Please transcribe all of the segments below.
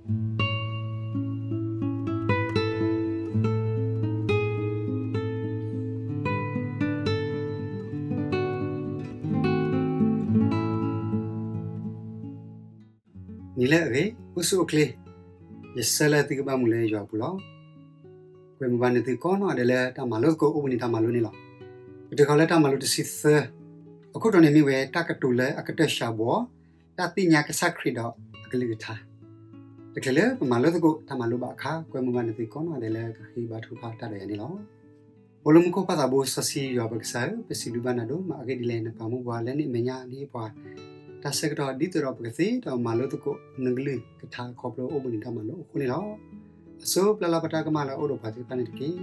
နံၤလၢအဂ့ၤ, အိၣ်ဆူၣ်အိၣ်ချ့, ယဆၢလၢသုကဘၣ်မူလၢယွၤအပူၤလီၤ. ကွဲမုာ်ဘၣ်နသုကိးနီၢ်ဒဲးလၢတၢ်မၤလိသကိးအိၣ်ဘှံးနံၤတၢ်မၤလိန့ၣ်လီၤ. ပတုၤဃီၤလၢတၢ်မၤလိတဆံသၢ, အခိၣ်တီန့ၣ်မ့ၢ်ဝဲတၢ်ကတိၤလၢအကတၢၢ်စှၤဘှီး, တၢ်သ့ၣ်ညါကစၢ်ခရံာ်ဒီးအကလုၢ်ကထါ. တချုးလၢပမၤလိသကိးတၢ်မၤလိဘၣ်အခါ, ကွဲမုာ်ဘၣ်နသုကိးနီၢ်ဒဲးလၢကဃ့ဘါထုကဖၣ်တၢ်ဒီးယၤန့ၣ်လီၤ. အိၣ်လၢမူခိၣ်ပၢ်သးဘိစီဆှံယွၤပကစၢ်ဧၢ, ပစံးဘျုးဘၣ်နၤဒိၣ်မးအဂ့ၢ်ဒ်လဲၣ်, နပာ်မူပှၤလၢန့ၣ်အမဲာ်ညါန့ၢ်ပှၤ တၢ်ဆၢကတီၢ်ဒ်သိးဒီးပကသ့ဒီးမၤလိသကိးနကလုၢ်ကထါခီဖျိအိၣ်ဘှံးနံၤတၢ်မၤလိအဃိန့ၣ်လီၤ. အစိပျၢ်လၢပတၢ်ကမၣ်လၢအအိၣ်ဒီးပှၤသ့ၣ်တဖၣ်န့ၣ်တက့ၢ်.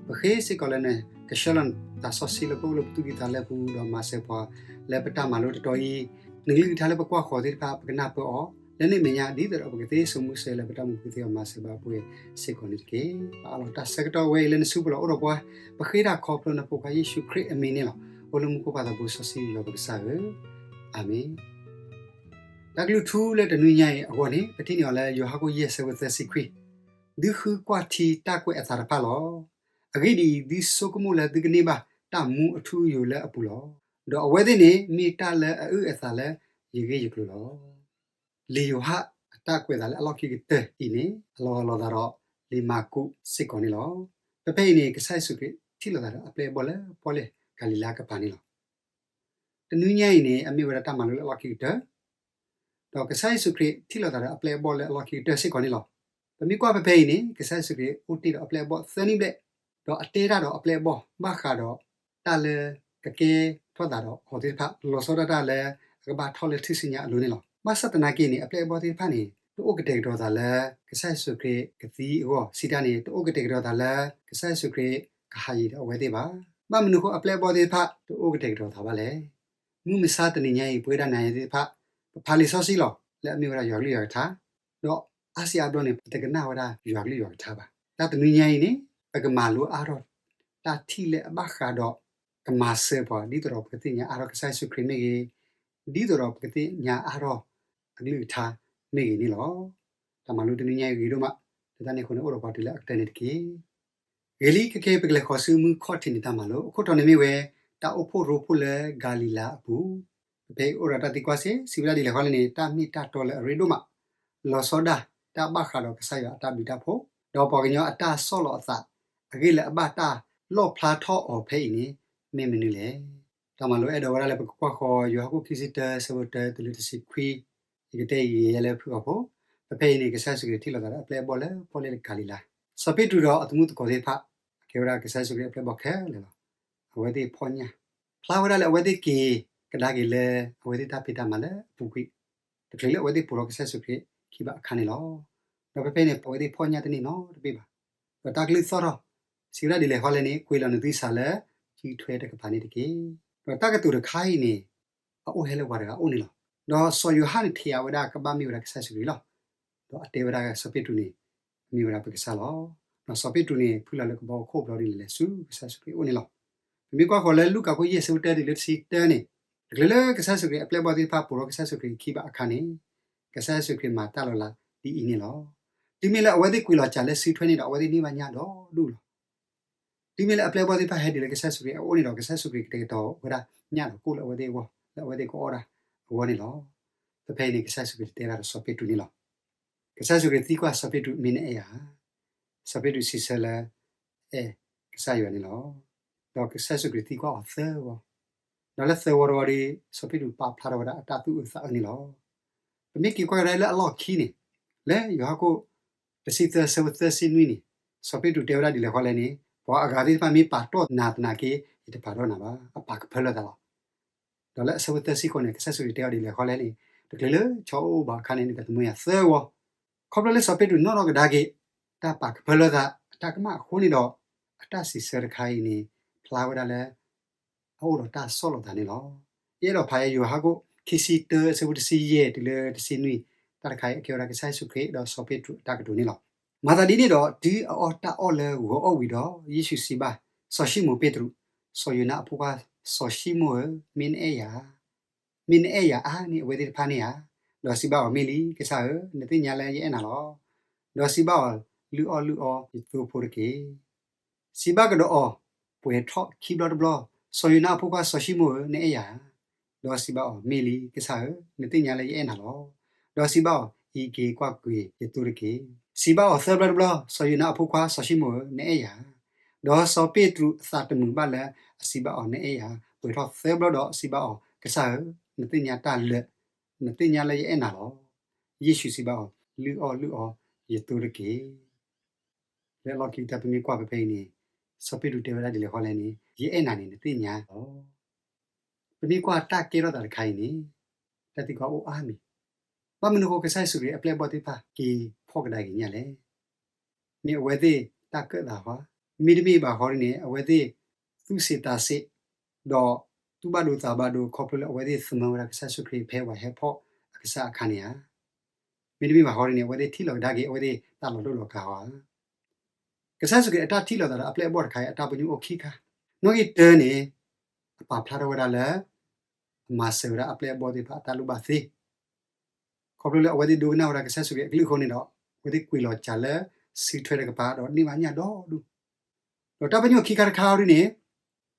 ပဃ့စ့ၢ်ကီးလၢနကဆှၢလီၤနသးစီဆှံလၢပအိၣ်လၢပသူၣ်ကံၢ်သးလဲပူၤ, ဒီးမၤစၢၤပှၤလၢပတၢ်မၤလိတတီၤအံၤ, နကလုၢ်ကထါလၢပကွၢ်ဃီၤသ့ၣ်တဖၣ် ပကနၢ်ပၢၢ်အီၤ လၢန့ၣ်အမဲာ်ညါဒ်သိးဒီးပကသ့စိာ်မူစိာ်လၢပတၢ်မူပူၤသ့အီၤ မၤစၢၤဘၣ်ပှၤစ့ၢ်ကီးန့ၣ်တက့ၢ်. ပအးလီၤတၢ်ဆၢကတီၢ်ဝဲအံၤလၢနစုပူၤလီၤအိၣ်ဒီးပှၤ, ပဃ့တၢ်ခီဖျိနဖိခွါယ့ၣ်ၡူးခရံာ်အမံၤန့ၣ်လီၤ. အိၣ်လၢမူခိၣ်ပၢ်သးဘိစီဆှံယွၤပကစၢ်ဧၢ, အၤမ့ၣ်. တၢ်ကလုၢ်ထူလၢတနွံညါအံၤအဂီၢ်န့ၣ် ပထံၣ်န့ၢ်အီၤလၢယိၤဟၣ်ခိၣ်ယဲၢ်ဆၢဖိသၢဆံခွံ, ဒုးဃုကွၢ်ထံတၢ်ကွဲးအသးတဖၣ်လီၤ. အဂ့ၢ်ဒ်အံၤ, သုဆိကမိၣ်လၢသုကန့ၢ်ဘၣ်တၢ်မူအထူအယိာ်လၢအပူၤလီၤ. ဒီးအဝဲသ့ၣ်န့ၣ် မ့ၢ်တၢ်လၢအအုၣ်အသးလၢယဂ့ၢ်ယကျိၤလီၤ. လံာ်ယိၤဟၣ်အတၢ်ကွဲးအသးလၢအလီၢ်ခံကတၢၢ်အံၤန့ၣ် အလီၤဂာ်လိာ်သးဒီးလံာ်မၢ်ကူးစ့ၢ်ကီးန့ၣ်လီၤ. ဖဲဖဲအံၤန့ၣ် ကစၢ်ယ့ၣ်ၡူးခရံာ်ထံၣ်လိာ်သးဒီးအပျဲၢ်အဘီၣ်လၢပီၣ်လဲၣ်ကၤလံၤလါကပၤန့ၣ်လီၤ. တနွံညါအံၤန့ၣ် အမ့ၢ်ဝဲဒၣ်တၢ်မၤလိလၢအလီၢ်ခံကတၢၢ်, ဒီးကစၢ်ယ့ၣ်ၡူးခရံာ်ထံၣ်လိာ်သးဒီးအပျဲၢ်အဘီၣ်လၢအလီၢ်ခံကတၢၢ်စ့ၢ်ကီးန့ၣ်လီၤ. ပမ့ၢ်ကွၢ်ဖဲဖဲအံၤန့ၣ် ကစၢ်ယ့ၣ်ၡူးခရံာ်အိၣ်တ့ၢ်ဒီးအပျဲၢ်အဘီၣ်သၢနံၣ်ဘျဲၣ်, ဒီးအတဲတၢ်ဒီးအပျဲၢ်အဘီၣ် ဘၣ်ဃးဒီးတၢ်လၢကကဲထီၣ်သးဒီးအီၤသ့ၣ်တဖၣ် လီၤဆီဒၣ်တၢ်လၢအကဘၣ်ထီၣ်လၢထူၣ်စုညါအလိၤန့ၣ်လီၤ. ဘၣ်ဆၣ်သနာ်က့န့ၣ် အပျဲၢ်အဘီၣ်သ့ၣ်တဖၣ်န့ၣ် တအိၣ်ကတဲာ်ကတီၤသးလၢ ကစၢ်ယ့ၣ်ၡူးခရံာ်ကသံအဂီၢ်, စံးတၢ်န့ၣ် တအိၣ်ကတဲာ်ကတီၤသးလၢ ကစၢ်ယ့ၣ်ၡူးခရံာ်ကဟးယံၤဒီးအဝဲသ့ၣ်ဘၣ်. ဘၣ်မနုၤအဃိအပျဲၢ်အဘီၣ်သ့ၣ်တဖၣ် တအိၣ်ကတဲာ်ကတီၤသးဘၣ်လဲၣ်. မုၢ်မဆါတနံၤညါအံၤ ပဝဲဒၣ်နၤယၤသ့ၣ်တဖၣ် ပဖးလံာ်စီဆှံလီၤ လၢအမ့ၢ်ဝဲဒၣ်ယွၤကလုၢ်ယွၤကထါ, ဒီးအါစံးအါဘျီန့ၣ် ပတကနၣ်ဝဲဒၣ်ယွၤကလုၢ်ယွၤကထါဘၣ်. တၢ်တနွံညါအံၤန့ၣ် ပကမၤလိအါထီၣ်တၢ်ထံၣ်လၢအဘၣ်ဃးဒီး ကမၤစၢၤပှၤ ဒ်သိးဒီးပကသ့ၣ်ညါအါထီၣ်ကစၢ်ယ့ၣ်ၡူးခရံာ်မ့ၢ်ဂ့ၤ, ဒ်သိးဒီးပကသ့ၣ်ညါအါထီၣ်အကလုၢ်ကထါမ့ၢ်ဂ့ၤန့ၣ်လီၤ. တၢ်မၤလိတနွံညါအံၤဂ့ၤဒိၣ်မး, လၢတၢ်န့ၣ်အဃိန့ၣ် အိၣ်ဒီးပှၤတုၤလၢအကတၢၢ်န့ၣ်တက့ၢ်. ဂ့ၤလံ, ခဲကနံၣ်အံၤ ပကလဲၤဃီၤဆူမူခီၣ်ထံးန့ၣ်တၢ်မၤလိ, အခိၣ်တီန့ၣ်မ့ၢ်ဝဲ တၢ်အိၣ်ဖှိၣ်ရိဖှိၣ်လၢကၤလံၤလါအပူၤ. ဖဲအံၤအိၣ်ဒီးတၢ်သံကွၢ်စ့ၢ်, စံးဝဲဒၣ်ဒ်လဲၣ်ဃီလဲၣ်န့ၣ် တၢ်မ့ၢ်တၢ်တီလၢအရ့ဒိၣ်မး, လီၤဆီဒၣ်တၢ်ဘၣ်ဃးဒီးကစၢ်ယွၤအတၢ်ဘျုးတၢ်ဖှိၣ်, ဒီးပှၤကညီအတၢ်ဆီၣ်လီၤအသး, အဂ့ၢ်လၢအဘၣ်တၢ်လီၣ်ဖျါထီၣ်အီၤဖဲအံၤန့ၣ် မ့ၢ်မနုၤလဲၣ်. တၢ်မၤလိအဲၣ်ဒိးဝဲဒၣ်လၢပကကွၢ်ဃီၤ ယိၤဟၣ်ခိၣ်ခံဆံတၢ ဆၢဖိတၢတုၤလၢတဆံခွံ, ယကတဲယံာ်ယဲလၢဖုၣ်ကိာ်ဖိ, ဖဲဖဲအံၤန့ၣ် ကစၢ်ယ့ၣ်ၡူးခရံာ်ထံၣ်လိာ်သးဒီးအပျဲၢ်အဘီၣ်လၢပီၣ်လဲၣ်ကၤလံၤလါ, စီၤပ့းတရူးဒီးအသမူသကိးသ့ၣ်တဖၣ် ကဲဝဲဒၣ်ကစၢ်ယ့ၣ်ၡူးခရံာ်အပျဲၢ်အဘီၣ်ခဲလၢာ်လီၤ. အဝဲသ့ၣ်ဖီၣ်ညၣ်, ဖျါဝဲဒၣ်လၢအဝဲသ့ၣ်က့ၤကဒါက့ၤလၢအဝဲသ့ၣ်တၢ်ဖံးတၢ်မၤလၢအပူၤကွံာ်, တချုးလၢအဝဲသ့ၣ်ပိာ်ထီၣ်ကစၢ်ယ့ၣ်ၡူးခရံာ်ခံဘၣ်အခါန့ၣ်လီၤ. ဒီးဖဲဖဲန့ၣ် အဝဲသ့ၣ်ဖီၣ်ညၣ်တန့ၢ်နီတဘ့ၣ်ဘၣ်, ဒီးတၢ်ကလုၢ်သီၣ်ထီၣ်, စံးဝဲဒၣ်ဒ်လဲၣ်ဃီလဲၣ်န့ၣ် ကွံာ်လီၤနသုဆးလၢစုထွဲတကပၤန့ၣ်တက့ၢ်. ဒီးတၢ်ကတိၤတခါအံၤန့ၣ် အအိၣ်ဟဲလၢပှၤတဂၤအအိၣ်န့ၣ်လီၤ. ဒီးစီၤယိၤဟၣ်န့ၣ်ထံၣ်အဝဲဒၣ်ကဘၣ်မ့ၢ်ဝဲဒၣ်ကစၢ်ယ့ၣ်ၡူးခရံာ်လီၤ. ဒီးအတဲဝဲဒၣ်စီၤပ့းတရူးန့ၣ် မ့ၢ်ဝဲဒၣ်ပကစၢ်လီၤ. ဒီးစီၤပ့းတရူးန့ၣ် ဖုၣ်လီၤလၢကဘီအခိၣ်ဘျီဒ်လဲၣ်လဲၣ်ဆူကစၢ်ယ့ၣ်ၡူးခရံာ်အအိၣ်န့ၣ်လီၤ. ပမ့ၢ်ကွၢ်ဃီၤလၢလူၤကၣ်ခိၣ်ယဲၢ်ဆၢဖိတၢတုၤလၢတဆံတၢန့ၣ်, တချုးလၢကစၢ်ယ့ၣ်ၡူးခရံာ်အပျဲၢ်အဘီၣ်သ့ၣ်တဖၣ်ပိာ်ထီၣ်ကစၢ်ယ့ၣ်ၡူးခရံာ်ခံဘၣ်အခါန့ၣ်, ကစၢ်ယ့ၣ်ၡူးခရံာ်မၤတၢ်လီၤလးဒ်အံၤန့ၣ်လီၤ. တုၤမ့ၢ်လၢအဝဲသ့ၣ်ကွံာ်လီၤစးလၢစုထွဲန့ၣ်ဒီး အဝဲသ့ၣ်န့ၢ်ဘၣ်ညၣ်ဒီဒူၣ်လီၤ. တုၤမ့ၢ်လၢအပျဲၢ်အဘီၣ်သ့ၣ်တဖၣ်ဟဲတုၤလၢကစၢ်ယ့ၣ်ၡူးခရံာ်အအိၣ်န့ၣ်ဒီး ကစၢ်ယ့ၣ်ၡူးခရံာ်ကတဲာ်ကတီၤဝဲဒၣ်ညၣ်ဒီးကိၣ်လၢအဝဲသ့ၣ်အဂီၢ် လၢအဝဲသ့ၣ်ကအီၣ်ဒၣ်အဂီၢ်န့ၣ်လီၤ. ဖဲဖဲအံၤန့ၣ် ကစၢ်ယ့ၣ်ၡူးခရံာ်တဲဒၣ်ဒီးစီၤပ့းတရူးန့ၣ်လီၤ. ကစၢ်ယ့ၣ်ၡူးခရံာ်သံကွၢ်စီၤပ့းတရူး မ့ၢ်နအဲၣ်ယၤဧါ. စီၤပ့းတရူးစံးဆၢလၢ အဲၣ်ကစၢ်ယွၤန့ၣ်လီၤ. ဒီးကစၢ်ယ့ၣ်ၡူးခရံာ်သံကွၢ်အီၤသၢဝီ, ဒီးလၢသၢဝီတဝီဒီး စီၤပ့းတရူးပာ်ဖျါထီၣ်ဝဲဒၣ်အတၢ်သူၣ်အုးသးအုးန့ၣ်လီၤ. ပမ့ၢ်က့ၤကွၢ်ကဒါလၢအလီၢ်ခံန့ၣ်, လၢယိၤဟၣ်ခိၣ်တဆံသၢဆၢဖိသၢဆံနွံန့ၣ်, စီၤပ့းတရူးတဲဝဲဒၣ်ဒ်လဲၣ်ဃီလဲၣ်န့ၣ်, ပှၤအဂၤသ့ၣ်တဖၣ်မ့ၢ်ပာ်တီၢ်နၤသနာ်က့ ယတပာ်တီၢ်နၤဘၣ်, အပာ်ကဖၢလၢသးလီၤ. ဒီးလၢအဆၢဖိသၢဆံဃိးန့ၣ် ကစၢ်ယ့ၣ်ၡူးခရံာ်တဲအီၤဒ်လဲၣ်ဃီလဲၣ်န့ၣ်, တချုးလၢဆီအိၣ်အိၣ်ဘၣ်အခါန့ၣ် နကသမၢယၤသၢဝီ. ခီဖျိလၢစီၤပ့းတရူးနီၣ်ထီၣ်ကဒါက့ၤ တၢ်ပာ်ကဖၢလၢသးအတၢ်ကမၣ်အဃိန့ၣ်ဒီး, အတၢ်စံးဆၢတခါအံၤန့ၣ် ဖျါဝဲဒၣ်လၢ အအိၣ်ဒီးတၢ်ဆီၣ်လီၤသးန့ၣ်လီၤ. ယအဲၣ်ဒိးဖးယဲယိၤဟၣ်ခိၣ်ခံဆံတၢဆၢဖိတဆံယဲၢ်တုၤလၢတဆံနွံ, တၢ်တခါအံၤအကဲဝဲဒၣ်ကစၢ်ယ့ၣ်ၡူးခရံာ်ဒီးစီၤပ့းတရူးအတၢ်ကတိၤန့ၣ်လီၤ. မၤသးဒ်န့ၣ်ဒီး တုၤအအီၣ်တၢ်အီၣ်လၢဂီၤအီၣ်ဝံၤဒီး ယ့ၣ်ၡူးစံးဘၣ် စီၤၡံမိၣ်ပ့းတရူး, စီၤယိၤနါအဖိခွါစီၤၡံမိၣ်ဧၢ, မ့ၢ်နအဲၣ်ယၤဧါ. မ့ၢ်နအဲၣ်ယၤဧါန့ၣ် အဝဲသ့ၣ်တဖၣ်န့ၣ်ဧါ. ဒီးစံးဘၣ်အီၤ မ့ၢ်လံ ကစၢ်ဧၢ, နသ့ၣ်ညါလၢယအဲၣ်နၤလီၤ. ဒီးစံးဘၣ်အီၤ, လုၢ်အီၣ်လုၢ်အီယသိဖိတက့ၢ်. စံးဘၣ်ကဒီးအီၤ, ပှဲၤထီၣ်ခံဘျီတဘျီ, စီၤယိၤနါအဖိခွါစီၤၡံမိၣ်ဧၢ, နအဲၣ်ယၤဧါ. ဒီးစံးဘၣ်အီၤ, မ့ၢ်လံ, ကစၢ်ဧၢ, နသ့ၣ်ညါလၢယအဲၣ်နၤလီၤ. ဒီးစံးဘၣ်အီၤ, အံးက့ၤကွၢ်က့ၤယသိတက့ၢ်. စံးဘၣ်အီၤသၢဘျီတဘျီ, စီၤယိၤနါအဖိခွါစီၤၡံမိၣ်ဧၢ, နအဲၣ်ယၤဧါ. ဒီးစီၤပ့းတရူးအသးတမုာ်ဘၣ်လၢအစံးဘၣ်အီၤ, နအဲၣ်ယၤဧါ, ပှဲၤထီၣ်သၢဘျီဒီးစံးဘၣ်အီၤ, ကစၢ်ဧၢ, နသ့ၣ်ညါတၢ်လၢာ်, နသ့ၣ်ညါလၢယအဲၣ်နၤလီၤ. ယ့ၣ်ၡူးစံးဘၣ်အီၤ, လုၢ်အီၣ်လုၢ်အီယသိတက့ၢ်. လၢအလီၢ်ခံကတၢၢ် ပမ့ၢ်ကွၢ်ဖဲဖဲအံၤန့ၣ်, စီၤပ့းတရူးတဲဝဲဒၣ်ဒ်လဲၣ်ဃီလဲၣ်န့ၣ်, ယအဲၣ်နၤန့ၣ် နသ့ၣ်ညါလီၤ. ပမ့ၢ်ကွၢ်တၢ်ကဲထီၣ်သးတခါအံၤန့ၣ်, တၢ်သံကွၢ်အိၣ်အါမံၤ, ဘၣ်မနုၤအဃိ ကစၢ်ယ့ၣ်ၡူးခရံာ်အပျဲၢ်အဘီၣ်သ့ၣ်တဖၣ်က့ၤဖီၣ်ကဒါက့ၤညါလဲၣ်. မ့ၢ်အဝဲသ့ၣ်တၢ်ကၢၣ်သးဧါ, မ့တမ့ၢ်ဘၣ်ဃီဒ်န့ၣ် အဝဲသ့ၣ်သူၣ်ဆံးသးဆံး, ဒီးသူၣ်ဘၣ်ဒိသးဘၣ်ဒိ ခီဖျိလၢအဝဲသ့ၣ်သမၢဝဲဒၣ်ကစၢ်ယ့ၣ်ၡူးခရံာ်ဖဲပှၤဟဲဖီၣ်အကစၢ်အခါန့ၣ်ဧါ. မ့တမ့ၢ်ဘၣ်ဃီဒ်န့ၣ် အဝဲသ့ၣ်ထံၣ်လီၤကဒါက့ၤအဝဲသ့ၣ်တၢ်လီၤတိၢ်လီၤကၤဧါ. ကစၢ်ယ့ၣ်ၡူးခရံာ်အတၢ်ထံၣ်လိာ်သးဒီးအပျဲၢ်အဘီၣ်တခါအံၤ အတၢ်ပညိၣ်အိၣ်ခံခါ, နီၣ်ဂံၢ်တၢန့ၣ်, အပာ်ဖျါထီၣ်ဝဲဒၣ်လၢ အမၤစၢၤဝဲဒၣ်အပျဲၢ်အဘီၣ်သ့ၣ်တဖၣ်အတၢ်လိၣ်ဘၣ်သ့ ခီဖျိလၢအဝဲသ့ၣ်ဒိကနၣ်ဝဲဒၣ်ကစၢ်ယ့ၣ်ၡူးခရံာ်အကလုၢ်အဃိန့ၣ်ဒီး, အဝဲသ့ၣ်ကွံာ်လီၤစှၤလၢစုထွဲတကပၤ ဒီးန့ၢ်ဘၣ်ညၣ်ဒီဒူၣ်, ဒီးတၢ်ပညိၣ်ခံခါတခါအံၤဒ်န့ၣ်,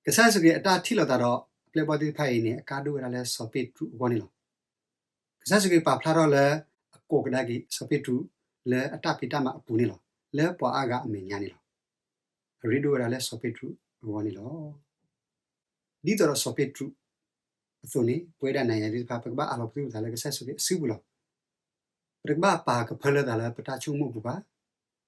ကစၢ်ယ့ၣ်ၡူးခရံာ်အတၢ်ထံၣ်လိာ်သးဒီးအပျဲၢ်အဘီၣ်သ့ၣ်တဖၣ်အံၤန့ၣ် အကါဒိၣ်ဝဲဒၣ်လၢစီၤပ့းတရူးအဂီၢ်န့ၣ်လီၤ. ကစၢ်ယ့ၣ်ၡူးခရံာ်ပာ်ဖျါထီၣ်လၢ အကိးကဒါက့ၤစီၤပ့းတရူး လၢအတၢ်ဖံးတၢ်မၤအပူၤန့ၣ်လီၤ. လၢပှၤအါဂၤအမဲာ်ညါန့ၣ်လီၤ. အရ့ဒိၣ်ဝဲဒၣ်လၢစီၤပ့းတရူးအဂီၢ်န့ၣ်လီၤ. ဒ်သိးဒီးစီၤပ့းတရူးအသိးန့ၣ်, ပဝဲဒၣ်နၤယၤသ့ၣ်တဖၣ် ပကဘၣ်အးလီၤပသူၣ်ပသးလၢကစၢ်ယ့ၣ်ၡူးခရံာ်အစုပူၤလီၤ. ပတကဘၣ်ပာ်ကဖၢလၢသးလၢပတၢ်ဆိကမိၣ်ပူၤဘၣ်.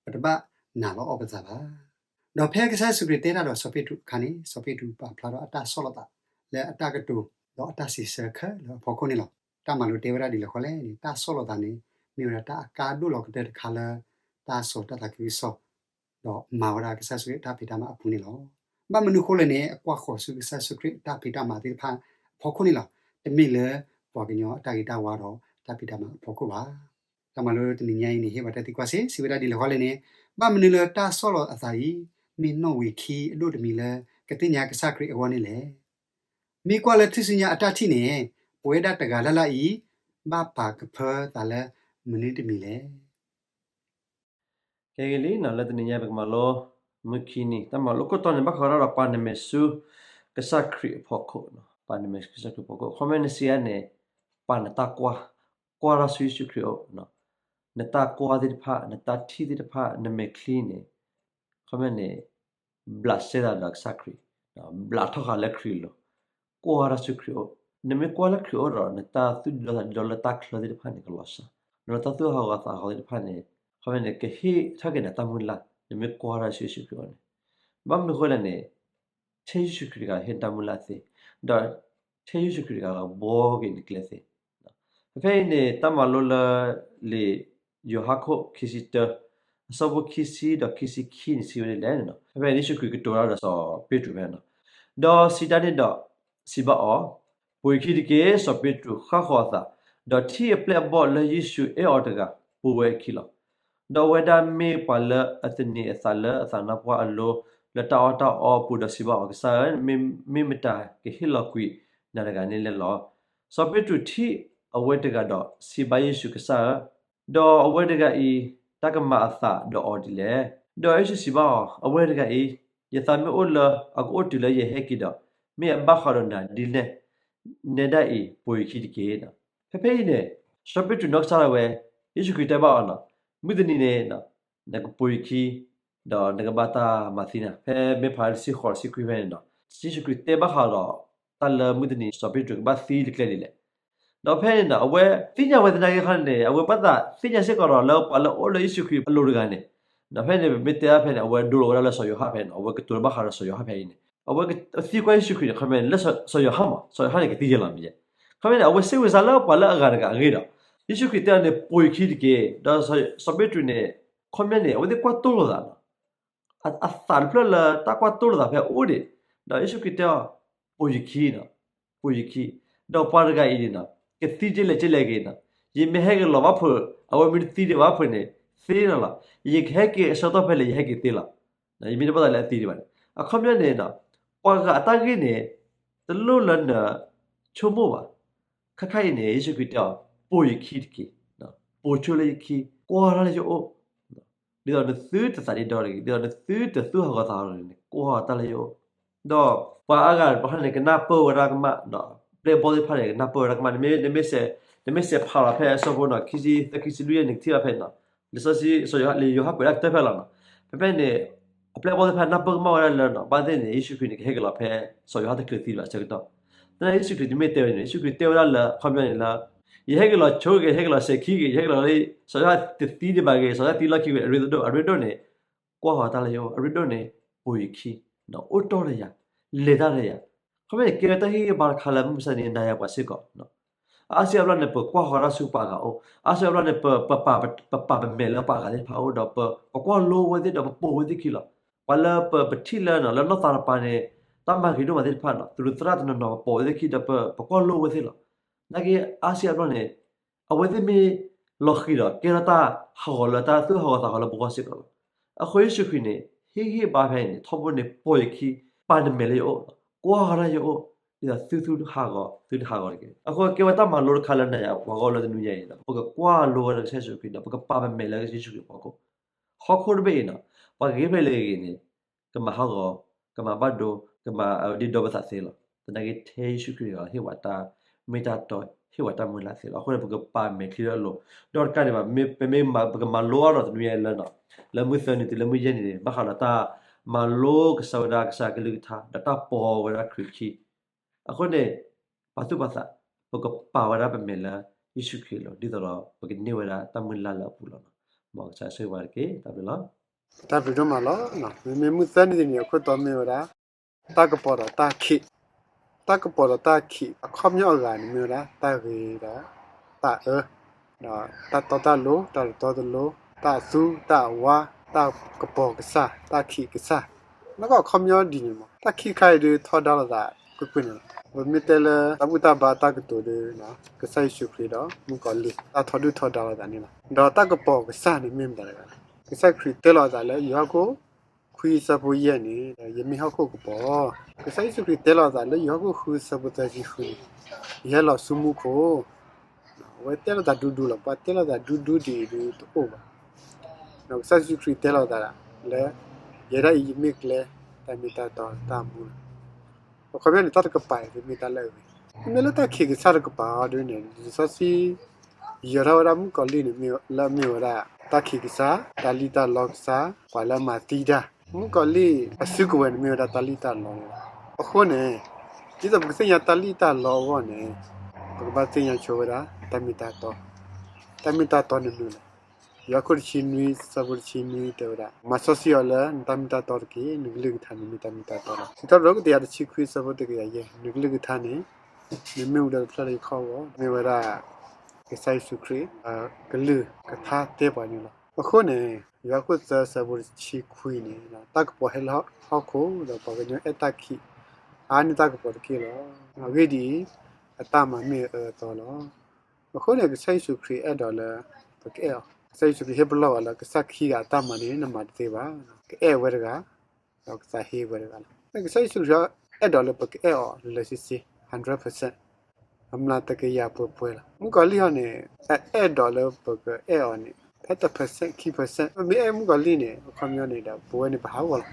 ပတဘၣ်နာ်လီၤအီၣ်ပသးဘၣ်. ဒီးဖဲကစၢ်ယ့ၣ်ၡူးခရံာ်တဲတၢ်ဒီးစီၤပ့းတရူးအခါန့ၣ်, စီၤပ့းတရူးပာ်ဖျါထီၣ်အတၢ်ဆီၣ်လီၤသး လၢအတၢ်ကတိၤ ဒီးအတၢ်စံးဆၢခဲလၢာ်အဖီခိၣ်န့ၣ်လီၤ. တၢ်မၤလိတဲဝဲဒၣ်ဒ်လဲၣ်ဃီလဲၣ်န့ၣ်, တၢ်ဆီၣ်လီၤသးန့ၣ် မ့ၢ်ဝဲဒၣ်တၢ်အကါဒိၣ်လီၤကတၢၢ်တခါလၢ တၢ်စိာ်တၢ်သးခုကစီၣ် ဒီးမၤဝဲဒၣ်ကစၢ်ယ့ၣ်ၡူးခရံာ်အတၢ်ဖံးတၢ်မၤအပူၤန့ၣ်လီၤ. ဘၣ်မနုၤအဃိလဲၣ်န့ၣ်, အကွၢ်ဃီၤဆူကစၢ်ယ့ၣ်ၡူးခရံာ်အတၢ်ဖံးတၢ်မၤသ့ၣ်တဖၣ်အဖီခိၣ်န့ၣ်လီၤ. တမ့ၢ်လၢပှၤကညီအတၢ်ဂ့ၤတၢ်ဝါဒီးတၢ်ဖံးတၢ်မၤအဖီခိၣ်ဘၣ်. တၢ်မၤလိတနံၤညါအံၤန့ၣ် ဟ့ၣ်ပှၤတၢ်သံကွၢ်စ့ၢ် စံးဝဲဒၣ်ဒ်လဲၣ်ဃီလဲၣ်န့ၣ်, ဘၣ်မနုၤလၢတၢ်ဆီၣ်လီၤအသးအံၤ မ့ၢ်နီၣ်ဝံာ်ခံအဒိၣ်တမံၤလၢ ကသ့ၣ်ညါကစၢ်ခရံာ်အဂီၢ်န့ၣ်လဲၣ်. မ့ၢ်ကွၢ်လၢထူၣ်စုညါအတၢ်ထံၣ်န့ၣ်, ပဝဲဒၣ်တဂၤလၢ်လၢ်အံၤ ဘၣ်ပာ်ကဖၢသးလၢမနုၤတမံၤလဲၣ်. ကဲဂ့ၤလံ, လၢတနံၤညါပကမၤလိ မုၢ်ခံနံၤ တၢ်မၤလိခိၣ်တီန့ၣ် ဘၣ်ဃးဒီးပာ်နမဲာ်ဆူကစၢ်ခရံာ်အဖီခိၣ်, ပာ်နမဲာ်ဆူကစၢ်ခရံာ်အဖီခိၣ်. ခီမ့ၢ်နစံးအါန့ၣ်, ပာ်နတၢ်ကွၢ်, ကွၢ်တၢ်ဆူယ့ၣ်ၡူးခရံာ်အအိၣ်, နတၢ်ကွၢ်သ့ၣ်တဖၣ်, နတၢ်ထံၣ်သ့ၣ်တဖၣ်, နမဲာ်ချံန့ၣ်, ခီမ့ၢ်န့ၣ် ဘျးစဲသးဒီးကစၢ်ခရံာ်, ဘျးထီၣ်ဃာ်လၢခရံာ်အလိၤ, ကွၢ်တၢ်ဆူခရံာ်အအိၣ်. နမ့ၢ်ကွၢ်လၢခရံာ်အအိၣ်ဒီး နတၢ်သူၣ်ဒံဒီသးဒံဒီလၢတၢ်ချၢသ့ၣ်တဖၣ်န့ၣ် ကလီၤစှၤ, နတၢ်သူၣ်ဟးဂီၤသးဟးဂီၤသ့ၣ်တဖၣ်န့ၣ်, ခီမ့ၢ်န့ၣ် ကဟ့ၣ်ထီၣ်က့ၤနတၢ်မုၢ်လၢ်, နမ့ၢ်ကွၢ်တၢ်ဆူယ့ၣ်ၡူးခရံာ်အအိၣ်န့ၣ်. ဘၣ်မနုၤအဃိလဲၣ်န့ၣ်, ထဲယ့ၣ်ၡူးခရံာ်တဂၤဟ့ၣ်နတၢ်မုၢ်လၢ်သ့, ဒီးထဲယ့ၣ်ၡူးခရံာ်တဂၤကဘှီက့ၤနကျဲသ့. ဖဲဖဲအံၤန့ၣ် တၢ်မၤလိလၢလံာ်ယိၤဟၣ်ခိၣ်ခံဆံတၢ, အဆၢဖိခံဆံဒီးခံဆံခံန့ၣ် စံးဝဲဒ်လဲၣ်န့ၣ်, ဖဲဖဲအံၤန့ၣ် ယ့ၣ်ၡူးခရံာ်ကတိၤတၢ်ဒီးစီၤပ့းတရူးဖဲန့ၣ်, ဒီးစံးတၢ်န့ၣ်ဒီးစံးဘၣ်အီၤ, ပိာ်ယခံတက့ၢ်. စီၤပ့းတရူးဃၣ်ဃီၤအသး, ဒီးထံၣ်အပျဲၢ်အဘီၣ်လၢယ့ၣ်ၡူးအဲၣ်အီၤတဂၤ ပိာ်ဝဲအခံလီၤ. ဒီးအဝဲဒၣ်မ့ၢ်ပှၤလၢအသန့ၤအသးလၢအသးနါပှၢ်အလိၤ လၢတၢ်အီၣ်တၢ်အီအပူၤ ဒီးစံးဘၣ်အီၤ, ကစၢ်ဧၢ, မ့ၢ်မတၤကဟ့ၣ်လီၤကွံာ်နၤတဂၤန့ၣ်လဲၣ်လီၤ. စီၤပ့းတရူးထံၣ်အဝဲတဂၤဒီးစံးဘၣ်ယ့ၣ်ၡူး, ကစၢ်ဧၢ, ဒီးအဝဲတဂၤအံၤ တၢ်ကမၤအသးဒီးအီၤဒ်လဲၣ်. ဒီးယ့ၣ်ၡူးစံးဘၣ်အီၤ, အဝဲတဂၤအံၤ ယသးမ့ၢ်အိၣ်လၢအကအိၣ်တုၤလၢယဟဲက့ၤဒီး, မ့ၢ်အဘၣ်ဃးဒီးနၤဒ်လဲၣ်, နဲဒၣ်အံၤ ပိာ်ယခံတက့ၢ်. ဖဲဖဲအံၤန့ၣ် စီၤပ့းတရူးနီၢ်ကစၢ်ဒၣ်ဝဲ, ယ့ၣ်ၡူးခရံာ်တဲဘၣ်အီၤ, မုၢ်တနံၤန့ၣ် နကပိာ်ယခံ, ဒီးနကဘၣ်တၢ်မၤသံနၤ. ဖဲမ့ၢ်ဖးလၢတဆံဃိးတဆံခွံဖဲန့ၣ်ဒီး ယ့ၣ်ၡူးခရံာ်တဲဘၣ်ဃးဒီး တၢ်လၢမုၢ်တနံၤ စီၤပ့းတရူးကဘၣ်သံလၢကျဲဒ်လဲၣ်. ဒီးဖဲန့ၣ်ဒီး အဝဲသ့ၣ်ညါဝဲသနာ်က့ခီန့ၣ် အဝဲဘၣ်သးသ့ၣ်ညါစ့ၢ်ကီးဒီးလၢပှၤလၢအအိၣ်လၢယ့ၣ်ၡူးခရံာ်အလိၤတဂၤန့ၣ်, ဒီးဖဲန့ၣ် ပမ့ၢ်တဲဖဲန့ၣ် အဝဲဒိလီၤဝဲဒၣ်လၢစီၤယိၤဟၣ်ဖဲန့ၣ်, အဝဲကတိၤတၢ်ဘၣ်ဃးဒီးစီၤယိၤဟၣ်ဖဲအံၤန့ၣ်, အဝဲသံကွၢ်ယ့ၣ်ၡူးခရံာ်န့ၣ် ခီမ့ၢ်န့ၣ် လၢစီၤယိၤဟၣ်မး, စီၤယိၤဟၣ်န့ၣ်ကသံယဲလီၤမ့ၢ်ယဲ. ခီမ့ၢ်န့ၣ် အဝဲစ့ၢ်ဝံစါလၢပှၤလၢအဂၤတဂၤအဂ့ၢ်ဒီး ယ့ၣ်ၡူးခရံာ်တဲအီၤန့ၣ် ပိာ်ယခံတက့ၢ်. ဒီးစီၤပ့းတရူးန့ၣ် ခီမ့ၢ်န့ၣ် အဝဲသ့ၣ်ကွၢ်တိၢ်လိာ်သးလီၤ. အသးတဖျၢၣ်လၢတၢ်ကွၢ်တိၢ်လိာ်သးဖဲအအိၣ်ဒံး, ဒီးယ့ၣ်ၡူးခရံာ်တဲအီၤ, ပိာ်ယခံ, ပိာ်ယခံ, ဒီးပှၤတဂၤအံၤန့ၣ် ကသံဒ်လဲၣ်ဒ်လဲၣ်ဂ့ၤန့ၣ်, ယမ့ၢ်ဟဲက့ၤလီၤဘၣ်ဖုး, အဝဲမ့ၢ်တသံဒံးဘၣ်ဖုးန့ၣ် သ့လီၤလီၤ. ယကဟဲက့ၤအဆၢကတီၢ်ဖဲလဲၣ် ယဟဲက့ၤသ့လီၤ. ယမ့ၢ်တဘၣ်သးလၢအသံဒံးဘၣ်န့ၣ် အခီပညီန့ၣ် ပှၤဂၤအတၢ်ဂ့ၢ်န့ၣ် တလိၣ်လၢနဆိကမိၣ်ဘၣ်. ခါခါအံၤန့ၣ် ယ့ၣ်ၡူးခရံာ်တဲအီၤ, ပိာ်ယခံတက့ၢ်. ပိာ်ဆိလၢယခံ, ကွၢ်လၢယအိၣ်. ဒ်သိးနသုတသးဒ့ဒီတဂ့ၤ, ဒ်သိးနသုတသူၣ်ဟးဂီၤသးဟးဂီၤတဂ့ၤန့ၣ် ကွၢ်ဃီၤတၢ်လၢယအိၣ်. ဒီးပှၤအါဂၤတဖၣ်န့ၣ် ကနၢ်ပၢၢ်ဝဲဒၣ်ကမၣ်, ပျဲၢ်ဘီၣ်သ့ၣ်တဖၣ်န့ၣ် ကနၢ်ပၢၢ်ဝဲဒၣ်ကမၣ်, နမ့ၢ်ဆဲးဖးလီၤဖဲအဆၢဖိနီၤ ခံဆံသၢ ခံဆံလွံၢ်န့ၣ် ကထံၣ်ဘၣ်ဖဲနီၤ, လံာ်စီဆှံ စီၤယိၤဟၣ် လံာ်ယိၤဟၣ်ကွဲးဒၣ်ကတၢၢ်ဖဲလီၤနီၤ. ဖဲဖဲန့ၣ် အပျဲၢ်ဘီၣ်သ့ၣ်တဖၣ်နၢ်ပၢၢ်ကမၣ်ဝဲဒၣ်လၢနီၤ ဘၣ်သ့ၣ်န့ၣ် ယ့ၣ်ၡူးခရံာ်န့ၣ် ကဟဲက့ၤလီၤဖဲ စီၤယိၤဟၣ်တချုးသံဘၣ်အဆၢကတီၢ်. သနာ်က့ ယ့ၣ်ၡူးခရံာ်တမ့ၢ်တဲဝဲန့ၣ်, ယ့ၣ်ၡူးခရံာ်တဲဝဲဒၣ်လၢ အခီပညီန့ၣ်လၢ ယဟဲက့ၤလီၤဆိဂ့ၤ, ယဟဲက့ၤလီၤစဲၤခံဂ့ၤ, ယဟဲက့ၤလီၤလၢ စီၤယိၤဟၣ်တသံဒံးဘၣ်ဂ့ၤ, စီၤယိၤဟၣ်သံလီၢ်ခံဂ့ၤ, အရ့ဒိၣ်, အရ့ဒိၣ်န့ၣ် ကွၢ်ဃီၤတၢ်လၢယအိၣ်, အရ့ဒိၣ်န့ၣ် ပိာ်ယခံ, အိၣ်တီၢ်ဒီးယၤ, လဲၤတၢ်ဒီးယၤ. အခီပညီန့ၣ် ကဲဝဲတၢ်ဟ့ၣ်ဂံၢ်ဟ့ၣ်ဘါတခါလၢမုၢ်မဆါတနံၤအံၤ နၤယၤပှၤစ့ၢ်ကီး အါစုအါဘျီန့ၣ် ပကွၢ်ဃီၤတၢ်ဆူပှၤဂၤအိၣ်, အါစုအါဘျီန့ၣ် ပပာ်ပမဲာ်လၢပှၤဂၤသ့ၣ်တဖၣ်အအိၣ်ဒီး ပကွၢ်လိဝဲသ့ၣ်ဒီးပပိာ်ဝဲသ့ၣ်ခံလီၤ. ပှၤလၢပထံၣ်လၢ လၢနီၢ်သးတပၤန့ၣ် တၢ်မၤဂ့ၤဒိၣ်မးသ့ၣ်တဖၣ်နီၤ သရူးသရၣ်တနီၤနီၤ ပပိာ်ဝဲသ့ၣ်ခံဒီး ပကွၢ်လိဝဲသ့ၣ်လီၤ. သနာ်က့ အါစုအါဘျီန့ၣ် အဝဲသ့ၣ်မ့ၢ်လီၤဃံၤဒီး ကဲထီၣ်တၢ်ဟးဂီၤလၢတၢ်သူၣ်ဟးဂီၤသးဟးဂီၤလၢပဂီၢ်စ့ၢ်ကီးလီၤ. အဃိယ့ၣ်ၡူးခရံာ်န့ၣ် ဟ့ၣ်ဂံၢ်ဟ့ၣ်ဘါဖဲအံၤန့ၣ် ထီဘိန့ၣ် ပိာ်ယခံ, ပာ်နမဲာ်လၢယအိၣ်, ကွၢ်ဃီၤတၢ်ယအိၣ်, ဒ်သိးသုသုတဟးဂီၤ, သုတဟးဂီၤတဂ့ၤ. အဃိကဲဝဲတၢ်မၤလိတခါလၢနၤယၤပှၤဂီၢ်လၢတနွံညါအံၤ ပကကွၢ်လိဝဲဒၣ်ကစၢ်ယ့ၣ်ၡူးခရံာ်ဒီး ပကပာ်ပမဲာ်လၢကစၢ်ယ့ၣ်ၡူးခရံာ်အဖီခိၣ် ဟီၣ်ခိၣ်တဘ့ၣ်အံၤနီၤ ပှၤဂ့ၤဖဲလဲၣ်ဂ့ၤန့ၣ် ကမၤဟးဂီၤ, ကမၤဘၣ်ဒိ, ကမၤဒ့ဒီပသးသ့လီၤ. သနာ်က့ထဲယ့ၣ်ၡူးခရံာ်အဟ့ၣ်ဝဲတၢ်မ့ၢ်တၢ်တီ, ဟ့ၣ်ဝဲတၢ်မုၢ်လၢ်သ့လီၤ. အဃိန့ၣ် ပကပာ်မဲာ်ချံလၢအလိၤ, ဒီးတကးဒံးဘၣ် မ့မ့ၢ်ပကမၤလိအါထီၣ်တနွံညါအံၤလၢနီၤ လၢမုၢ်သၢနံၤတုၤလၢမုၢ်ယဲၢ်နံၤန့ၣ် ဘၣ်ဃးဒီးတၢ်မၤလိကစၢ်ဝဲဒၣ်ကစၢ်ကလုၢ်ကထါ ဒီးတၢ်ပိာ်ဝဲဒၣ်ခရံာ်ခံ အဃိန့ၣ် ပာ်သူၣ်ပာ်သး, ပကပာ်ဝဲဒၣ်ပမဲာ်လၢယ့ၣ်ၡူးခရံာ်အလိၤ ဒ်သိးဒီး ပကန့ၢ်ဝဲဒၣ်တၢ်မုၢ်လၢ်လၢအပူၤလီၤ. မ်ကစၢ်ဆိၣ်ဂ့ၤဘၣ်တက့ၢ်. တၢ်ဘျုးလီၤ. တၢ်ဘျုးဒိၣ်မးလီၤ. မ့မ့ၢ်မုၢ်သၢနံၤတနံၤအခိၣ်တီမ့ၢ်ဝဲဒၣ် တၢ်ကပီၤဒီးတၢ်ခံး, တၢ်ကပီၤဒီးတၢ်ခံး အခီပညီအဂၤန့ၣ်မ့ၢ်ဝဲဒၣ် တၢ်ဂ့ၤဒီးတၢ်အၢ, ဒီးတၢ်တီတၢ်လိၤ, တၢ်တတီတလိၤ, တၢ်အသူ, တၢ်အဝါ, တၢ်ကပီၤကစၢ်, တၢ်ခံးကစၢ်, နီၢ်ကီၢ်အခီပညီဒ်န့ၣ်မး. တၢ်ခံးတခါအံၤဒုးထီဒါလိာ်သးကွ့ၢ်ကွ့ၢ်န့ၣ်လီၤ. ပမ့ၢ်တဲလၢတၢ်ဘူၣ်တၢ်ဘါတၢ်ကတိၤဒီး ကစၢ်ယ့ၣ်ၡူးခရံာ်ဒီးမုၣ်ကီၤလံၢ် တၢ်ထီဒုၣ်ထီဒါလိာ်သးန့ၣ်လီၤ. ဒီးတၢ်ကပီၤကစၢ်န့ၣ်မ့ၢ်မတၤတဂၤလဲၣ်. ကစၢ်ခရံာ်တဲလီၤအသးလၢယိၤဟၣ်ခိၣ်ခွံအဆၢဖိယဲၢ်န့ၣ် ယမ့ၢ်ဟီၣ်ခိၣ်ကပီၤ, ကစၢ်ယ့ၣ်ၡူးခရံာ်တဲလီၤအသးလၢယိၤဟၣ်ခိၣ်ဃုအဆၢဖိသၢဆံဃုန့ၣ် ယဟဲလီၤဆူမူခိၣ်, အဝဲတဲလိာ်သးဒူဒူလီၤ. ပှၤတဲလိာ်သးဒူဒူဒ်အံၤဒုးတအိၣ်ဘၣ်. ဒီးကစၢ်ယ့ၣ်ၡူးခရံာ်တဲလီၤသးလၢ ယဲဒၣ်အံၤယမ့ၢ်ကျဲ, တၢ်မ့ၢ်တၢ်တီ, တၢ်မူလီၤ. အခီပညီန့ၣ် တၢ်တကပၤအံၤ မ့ၢ်တၢ်လၢအဂ့ၤ. မ့မ့ၢ်လၢတၢ်ခံးကစၢ်တကပၤအံၤဒုးန့ၣ် လံာ်စီဆှံ ယဲၤထီၣ်ဝဲဒၣ်မုၣ်ကီၤလံၢ်န့ၣ် လၢအမ့ၢ်ဝဲဒၣ် တၢ်ခံးကစၢ်, တၢ်လံၣ်တၢ်လီကစၢ်, ပှၤလၢအမၤသံတၢ်. မုၣ်ကီၤလံၢ်အစုကဝဲၤန့ၣ် မ့ၢ်ဝဲဒၣ်တၢ်လံၣ်တၢ်လီလီၤ. အဃိန့ၣ် ဒ်သိးပကသ့ၣ်ညါတၢ်လံၣ်တၢ်လီအဂီၢ်န့ၣ် ပကဘၣ်သ့ၣ်ညါဆိဝဲဒၣ် တၢ်မ့ၢ်တၢ်တီ, တၢ်မ့ၢ်တၢ်တီန့ၣ်မနုၤလဲၣ်. ယိၤဟၣ်ခိၣ်တဆံနွံ ဆၢဖိတဆံနွံတဲဝဲဒၣ်, မၤစီဆှံအီၤလၢနတၢ်မ့ၢ်တၢ်တီတက့ၢ်. နကလုၢ်ကထါန့ၣ်မ့ၢ်တၢ်မ့ၢ်တၢ်တီလီၤ. စံးထီၣ်ပတြၢၤ တကယၤတဆံခွံ ဆၢဖိတကယၤယဲၢ်, နကလုၢ်ကထါန့ၣ် မ့မ့ၢ်ဝံၤဒီးတဖျၢၣ်လၢယခီၣ်အဂီၢ်, မ့ၢ်ဝဲဒၣ် ကစၢ်ယ့ၣ်ၡူးခရံာ် ကလုၢ်ကထါတဲပှၤန့ၣ်လီၤ. အဃိန့ၣ် ယိၤဟၣ်ခိၣ်သၢ ဆၢဖိတဆံခွံန့ၣ် တၢ်ကပီၤဟဲလၢဟီၣ်ခိၣ် ဒီးပှၤကညီအဲၣ်တၢ်ခံး အါန့ၢ်တၢ်ကပီၤတက့ၢ်လီၤ. အဂ့ၢ်ဒ်အံၤ, အတၢ်မၤမ့ၢ်အအၢအသီလီၤ. အဃိန့ၣ် ကစၢ်ယ့ၣ်ၡူးခရံာ်အဲၣ်ဒိးလၢ ပကအဲၣ်အီၤ. ကစၢ်ယ့ၣ်ၡူးခရံာ်ဟ့ၣ်ပလီၢ်ဝဲလၢ ကစၢ်ခံဂၤအတၢ်မၤန့ၣ် နမၤတသ့ဘၣ်. ကအဲၣ်ဝဲတဂၤ, ဒီးကသးဟ့ဝဲတဂၤလီၤ. ကစၢ်ယ့ၣ်ၡူးခရံာ်အဲၣ်ဒိးလၢပကအဲၣ်အီၤလၢလၢဆ့ဆ့, hundred percent, အမျးတကယၤပှဲၤပှဲၤလီၤ. မုၣ်ကီၤလံၢ်ဟီန့ၣ် အအဲၣ်ဒိးလၢပကအဲၣ်အီၤန့ၣ် ဖဲတ percent ခံ percent, ပမ့ၢ်အဲၣ်မုၣ်ကီၤလံၢ်န့ၣ် အခီပညီန့ၣ်ဒီး ပဝဲန့ၣ်ပဟးဂီၤလီၤ.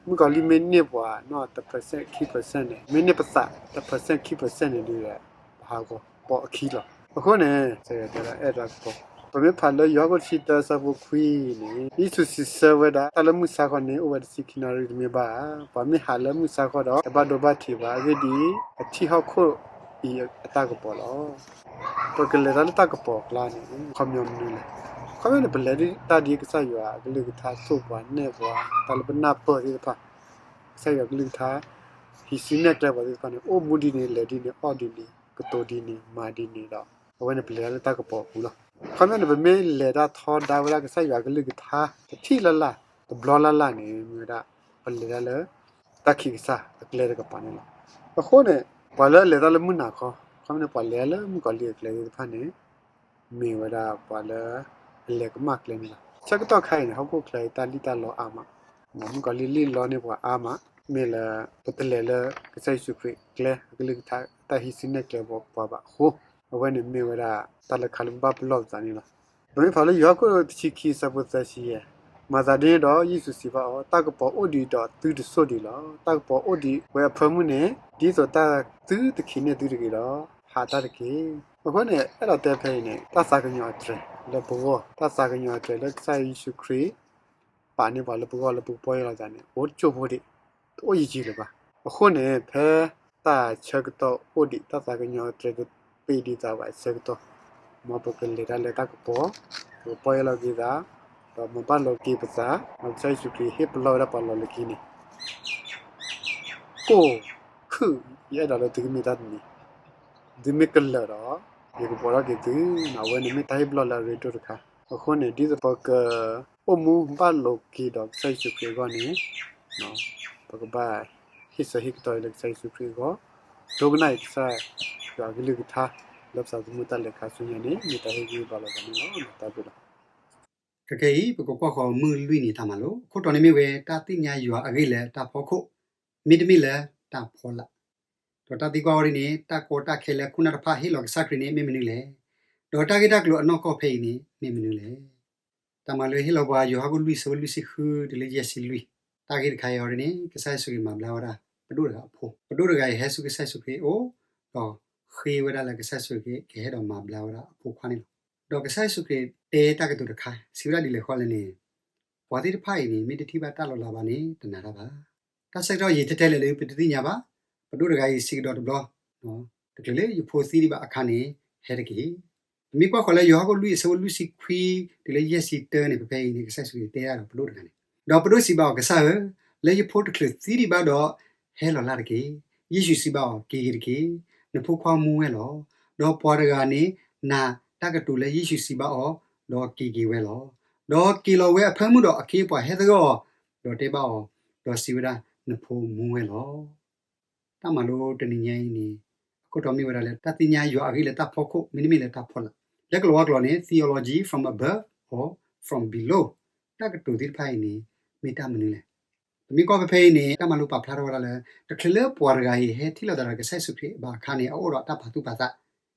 မုၣ်ကီၤလံၢ်မ့ၢ်န့ၢ်ပှၤနီၢ်တ percent ခံ percent န့ၣ် မ့ၢ်န့ၢ်ပသးတ percent ခံ percent န့ၣ်ဒီး ပဟးဂီၤပိာ်အခံလီၤ. အဃိန့ၣ် ကစၢ်ယွၤတဲဒၣ်အဲၣ်ဒိးကပီၤ, ပမ့ၢ်ဖးလၢယိၤဟၣ်ခိၣ်တဆံတၢ ဆၢဖိခွံန့ၣ် ယ့ၣ်ၡူးစံးဆၢဝဲဒၣ် တၢ်လၢမုၢ်ဆါခီန့ၣ် အိၣ်ဝဲတဆံခံနၣ်ရံၣ်တမ့ၢ်ဘၣ်ဧါ. ပှၤမ့ၢ်ဟးလၢမုၢ်ဆါခီဒီး တဘၣ်ဒိဘၣ်ထံးဘၣ်. အဂ့ၢ်ဒ်အံၤ, အထံၣ်ဟီၣ်ခိၣ်အံၤအတၢ်ကပီၤလီၤ. ပကလဲၤတၢ်လၢတၢ်ကပီၤအကျါန့ၣ် အခီပညီမနုၤလဲၣ်. အခီပညီန့ၣ် ပလဲၤတၢ်ဒ်ကစၢ်ယွၤအကလုၢ်ကထါသိၣ်ပှၤနဲၣ်ပှၤ တၢ်လၢပနၢ်ပၢၢ်သ့ၣ်တဖၣ်, ကစၢ်ယွၤကလုၢ်ကထါ ဟံးစုနဲၣ်ကျဲပှၤသ့ၣ်တဖၣ်န့ၣ် အိၣ်မူဒ်န့ၣ် လဲၤဒ်န့ၣ် အီၣ်ဒ်န့ၣ် ကတိၤဒ်န့ၣ် မၤဒ်န့ၣ်ဒီး အဝဲန့ၣ်ပလဲၤတၢ်လၢတၢ်ကပီၤအပူၤလီၤ. အခီပညီန့ၣ် ပမ့ၢ်လဲၤတၢ်ထီဒါဝဲဒၣ်ကစၢ်ယွၤအကလုၢ်ကထါ တထံၣ်လၢ်လၢ် တဘျီလၢ်လၢ်န့ၣ် မ့ၢ်ဝဲဒၣ် ပလဲၤတၢ်လၢ တၢ်ခံးကစၢ်အကျဲတကပၤန့ၣ်လီၤ. အဃိန့ၣ် ပှၤလၢအလဲၤတၢ်လၢမုၢ်နၤခီ, အခီပညီန့ၣ် ပှၤလဲၤလၢမုၣ်ကီၤလံၢ်အကျဲသ့ၣ်တဖၣ်န့ၣ် မ့ၢ်ဝဲဒၣ်ပှၤလၢ အလဲၤကမၣ်ကျဲန့ၣ်လီၤ. ဆၢကတီၢ်ခါအံၤန့ၣ် ဟီၣ်ခိၣ်ချၢအံၤ တၢ်လံၣ်တၢ်လီအါမး, မုၣ်ကီၤလံၢ်လံၣ်လီန့ၢ်ပှၤအါမး, မ့ၢ်လၢ ပတလဲၤလၢကစၢ်ယ့ၣ်ၡူးခရံာ်အကျဲ အကလုၢ်ကထါ တၢ်ဟံးစုနဲၣ်ကျဲပှၤဘၣ်အဃိ, အဝဲန့ၣ်မ့ၢ်ဝဲဒၣ် တၢ်လၢခါလၢပဘၣ်ပလီၢ်ပသးန့ၣ်လီၤ. ပမ့ၢ်ဖးလၢယိၤဟၣ်ခိၣ်တဆံခံ ဆၢဖိသၢဆံယဲၢ် မၤသးဒ်န့ၣ်ဒီး ယ့ၣ်ၡူးစံးဘၣ်အီၤ, တၢ်ကပီၤအိၣ်ဒံးဒီးသုတစိၢ်ဒံးလီၤ. တၢ်ကပီၤအိၣ်ဒံးဝဲအဖၢမုၢ်န့ၣ် ဒ်သိးတၢ်သုတခံးန့ၢ်သုတဂ့ၤဒီး, ဟးတၢ်တက့ၢ်. အဃိန့ၣ် အဲၣ်ဒိးတဲဖဲအံၤန့ၣ် တၢ်သးကညီၤအတြဲၤလၢပဂီၢ်, တၢ်သးကညီၤအတြဲၤလၢကစၢ်ယ့ၣ်ၡူးခရံာ် ပာ်န့ၢ်ပှၤလၢပဂီၢ်လၢပကပီၢ်ယၢ်လီၤသးန့ၣ် အိၣ်ကၠိဖိဒံး, တအိၣ်ယံာ်ယံာ်လၢၤဘၣ်. အဃိန့ၣ် ဖဲတၢ်ဆၢကတီၢ်အိၣ်ဒံး တၢ်သးကညီၤအတြဲၤတပ့ၤဒံးသးဘၣ်အဆၢကတီၢ်, မ်ပကလဲၤတၢ်လၢတၢ်ကပီၤ, ပကပီၢ်ယၢ်လီၤက့ၤသး, ဒီးမၤဘၣ်လိာ်က့ၤပသး, ဒီးကစၢ်ယ့ၣ်ၡူးခရံာ်ဟ့ၣ်ပလီၢ်ဝဲဒၣ်ပှၤလီၤလၢခံန့ၣ် ကိၣ်ခုၣ်, ယအဲၣ်ဒိးလၢသုကမ့ၢ်တၢ်တမံၤ, သုမ့ၢ်ကလၢာ်ဒီး ယကပိာ်ထီၣ်က့ၤသု, အဝဲန့ၣ်မ့ၢ်တၢ်ဟ့ၣ်ပလီၢ်လၢအရ့ဒိၣ်တခါ. အဃိန့ၣ် ဒ်သိးပကအိၣ်မူဘၣ်လိာ်က့ၤဒီးကစၢ်ယ့ၣ်ၡူးခရံာ်အဂီၢ်န့ၣ်, ပကဘၣ်ဟ့ၣ်ဆၢဟ့ၣ်ကတီၤလၢကစၢ်ယ့ၣ်ၡူးခရံာ်အဂီၢ်, ဒိကနၣ်အံၤကစၢ်ယွၤအကလုၢ်ကထါ လၢပသးသမူတၢ်လဲၤခါဆူညါန့ၣ် မ့ၢ်တၢ်ဟ့ၣ်ဂံၢ်ဟ့ၣ်ဘါလိာ်သးန့ၣ်လီၤ. တၢ်ဘျုးလီၤ. ခဲကနံၣ်အံၤ ပကကွၢ်ဃီၤမုၢ်လွံၢ်နံၤတၢ်မၤလိ, အခိၣ်တီန့ၣ်မ့ၢ်ဝဲ တၢ်သ့ၣ်ညါယွၤအဂ့ၢ်လၢတၢ်ဖီခိၣ်, မ့တမ့ၢ်လၢတၢ်ဖီလာ်. ဒီးတၢ်သံကွၢ်ဝဲဒ်န့ၣ်, တၢ်ကီတၢ်ခဲလၢခိၣ်နၢ်တဖၣ်ဟ့ၣ်လီၤကစၢ်ခရံာ်န့ၣ်မ့ၢ်မနုၤလဲၣ်. ဒီးတၢ်ဂ့ၢ်တၢ်ကျိၤအနီၢ်ကီၢ်ဖဲအံၤန့ၣ် မ့ၢ်မနုၤလဲၣ်. တၢ်မၤလိဟ့ၣ်လီၤပှၤ ယိၤဟၣ်ခိၣ်လွံၢ် အဆၢဖိလွံၢ်ဆံဃု တုၤလၢယဲၢ်ဆံလွံၢ်, တၢ်ဂ့ၢ်တခါအံၤအီၤဒ်န့ၣ် ကစၢ်ယ့ၣ်ၡူးခရံာ်မၤဘျါဝဲဒၣ် ပဒိၣ်တဂၤအဖိ, ပဒိၣ်တဂၤအံၤဟဲဆူကစၢ်ယ့ၣ်ၡူးခရံာ်အအိၣ်, ဒီးဃ့ဝဲဒၣ်လၢကစၢ်ယ့ၣ်ၡူးခရံာ်ကဟဲဒီးမၤဘျါဝဲဒၣ်အဖိခွါန့ၣ်လီၤ. ဒီးကစၢ်ယ့ၣ်ၡူးခရံာ်တဲတၢ်ကတိၤတခါ စံးဝဲဒၣ်ဒ်လဲၣ်ဃီလဲၣ်န့ၣ်, ပှၤသ့ၣ်တဖၣ်အံၤန့ၣ် မ့ၢ်တထံၣ်ဘၣ်တၢ်လီၤလးဘၣ်န့ၣ် တနာ်တၢ်ဘၣ်. တၢ်ဆၢကတီၢ်ယံာ်ထဲထဲလဲၣ်လၢပတသ့ၣ်ညါဘၣ်. ပဒိၣ်တဂၤအံၤစံးကဒီးတဘျီ, တချုးလၢယဖိသံဒံးဘၣ်အခါန့ၣ် ဟဲတက့ၢ်. ပမ့ၢ်ကွၢ်ဃီၤလၢယိၤဟၣ်ခိၣ်လွံၢ် အဆၢဖိလွံၢ်ဆံခွံ တုၤလၢယဲၢ်ဆံတၢန့ၣ် ဖဲဖဲအံၤန့ၣ် ကစၢ်ယ့ၣ်ၡူးခရံာ်တဲဒၣ်ဒီးပဒိၣ်တဂၤန့ၣ်, ဒီးပဒိၣ်စံးဘၣ်အီၤ, ကစၢ်ဧၢ, လၢယဖိတချုးသံဒံးဘၣ်ဒီး ဟဲလီၤလၢ်တက့ၢ်. ယ့ၣ်ၡူးစံးဘၣ်အီၤ, က့ၤက့ၤတက့ၢ်. နဖိခွါမူဝဲလီၤ. ဒီးပှၤတဂၤန့ၣ် နာ်တၢ်ကတိၤလၢယ့ၣ်ၡူးစံးဘၣ်အီၤ, ဒီးက့ၤက့ၤဝဲလီၤ. ဒီးက့ၤလီၤဝဲအဖၢမုၢ်ဒီးအခ့အပှၤဟဲသဂၢၢ်အီၤ, ဒီးတဲဘၣ်အီၤ, ဒီးစံးဝဲဒၣ်, နဖိမူဝဲလီၤ. တၢ်မၤလိတနံၤညါအံၤန့ၣ် အခိၣ်တီမ့ၢ်ဝဲဒၣ်လၢ တၢ်သ့ၣ်ညါယွၤအဂ့ၢ်လၢတၢ်ဖီခိၣ် မ့တမ့ၢ်လၢတၢ်ဖီလာ်. လၢကလံးဝါကျိာ်န့ၣ် theology from above or from below, တၢ်ကတိၤသ့ၣ်တဖၣ်အံၤန့ၣ် မ့ၢ်တၢ်မနုၤလဲၣ်. ပမ့ၢ်ကွၢ်ဖဲဖဲအံၤန့ၣ် တၢ်မၤလိပာ်ဖျါထီၣ်ဝဲဒၣ်လၢ တချုးလၢပှၤတဂၤအံၤ ဟဲထံၣ်လိာ်သးဒီးကစၢ်ယ့ၣ်ၡူးခရံာ်ဘၣ်အခါန့ၣ် အအိၣ်ဒီးတၢ်ပာ်သူၣ်ပာ်သး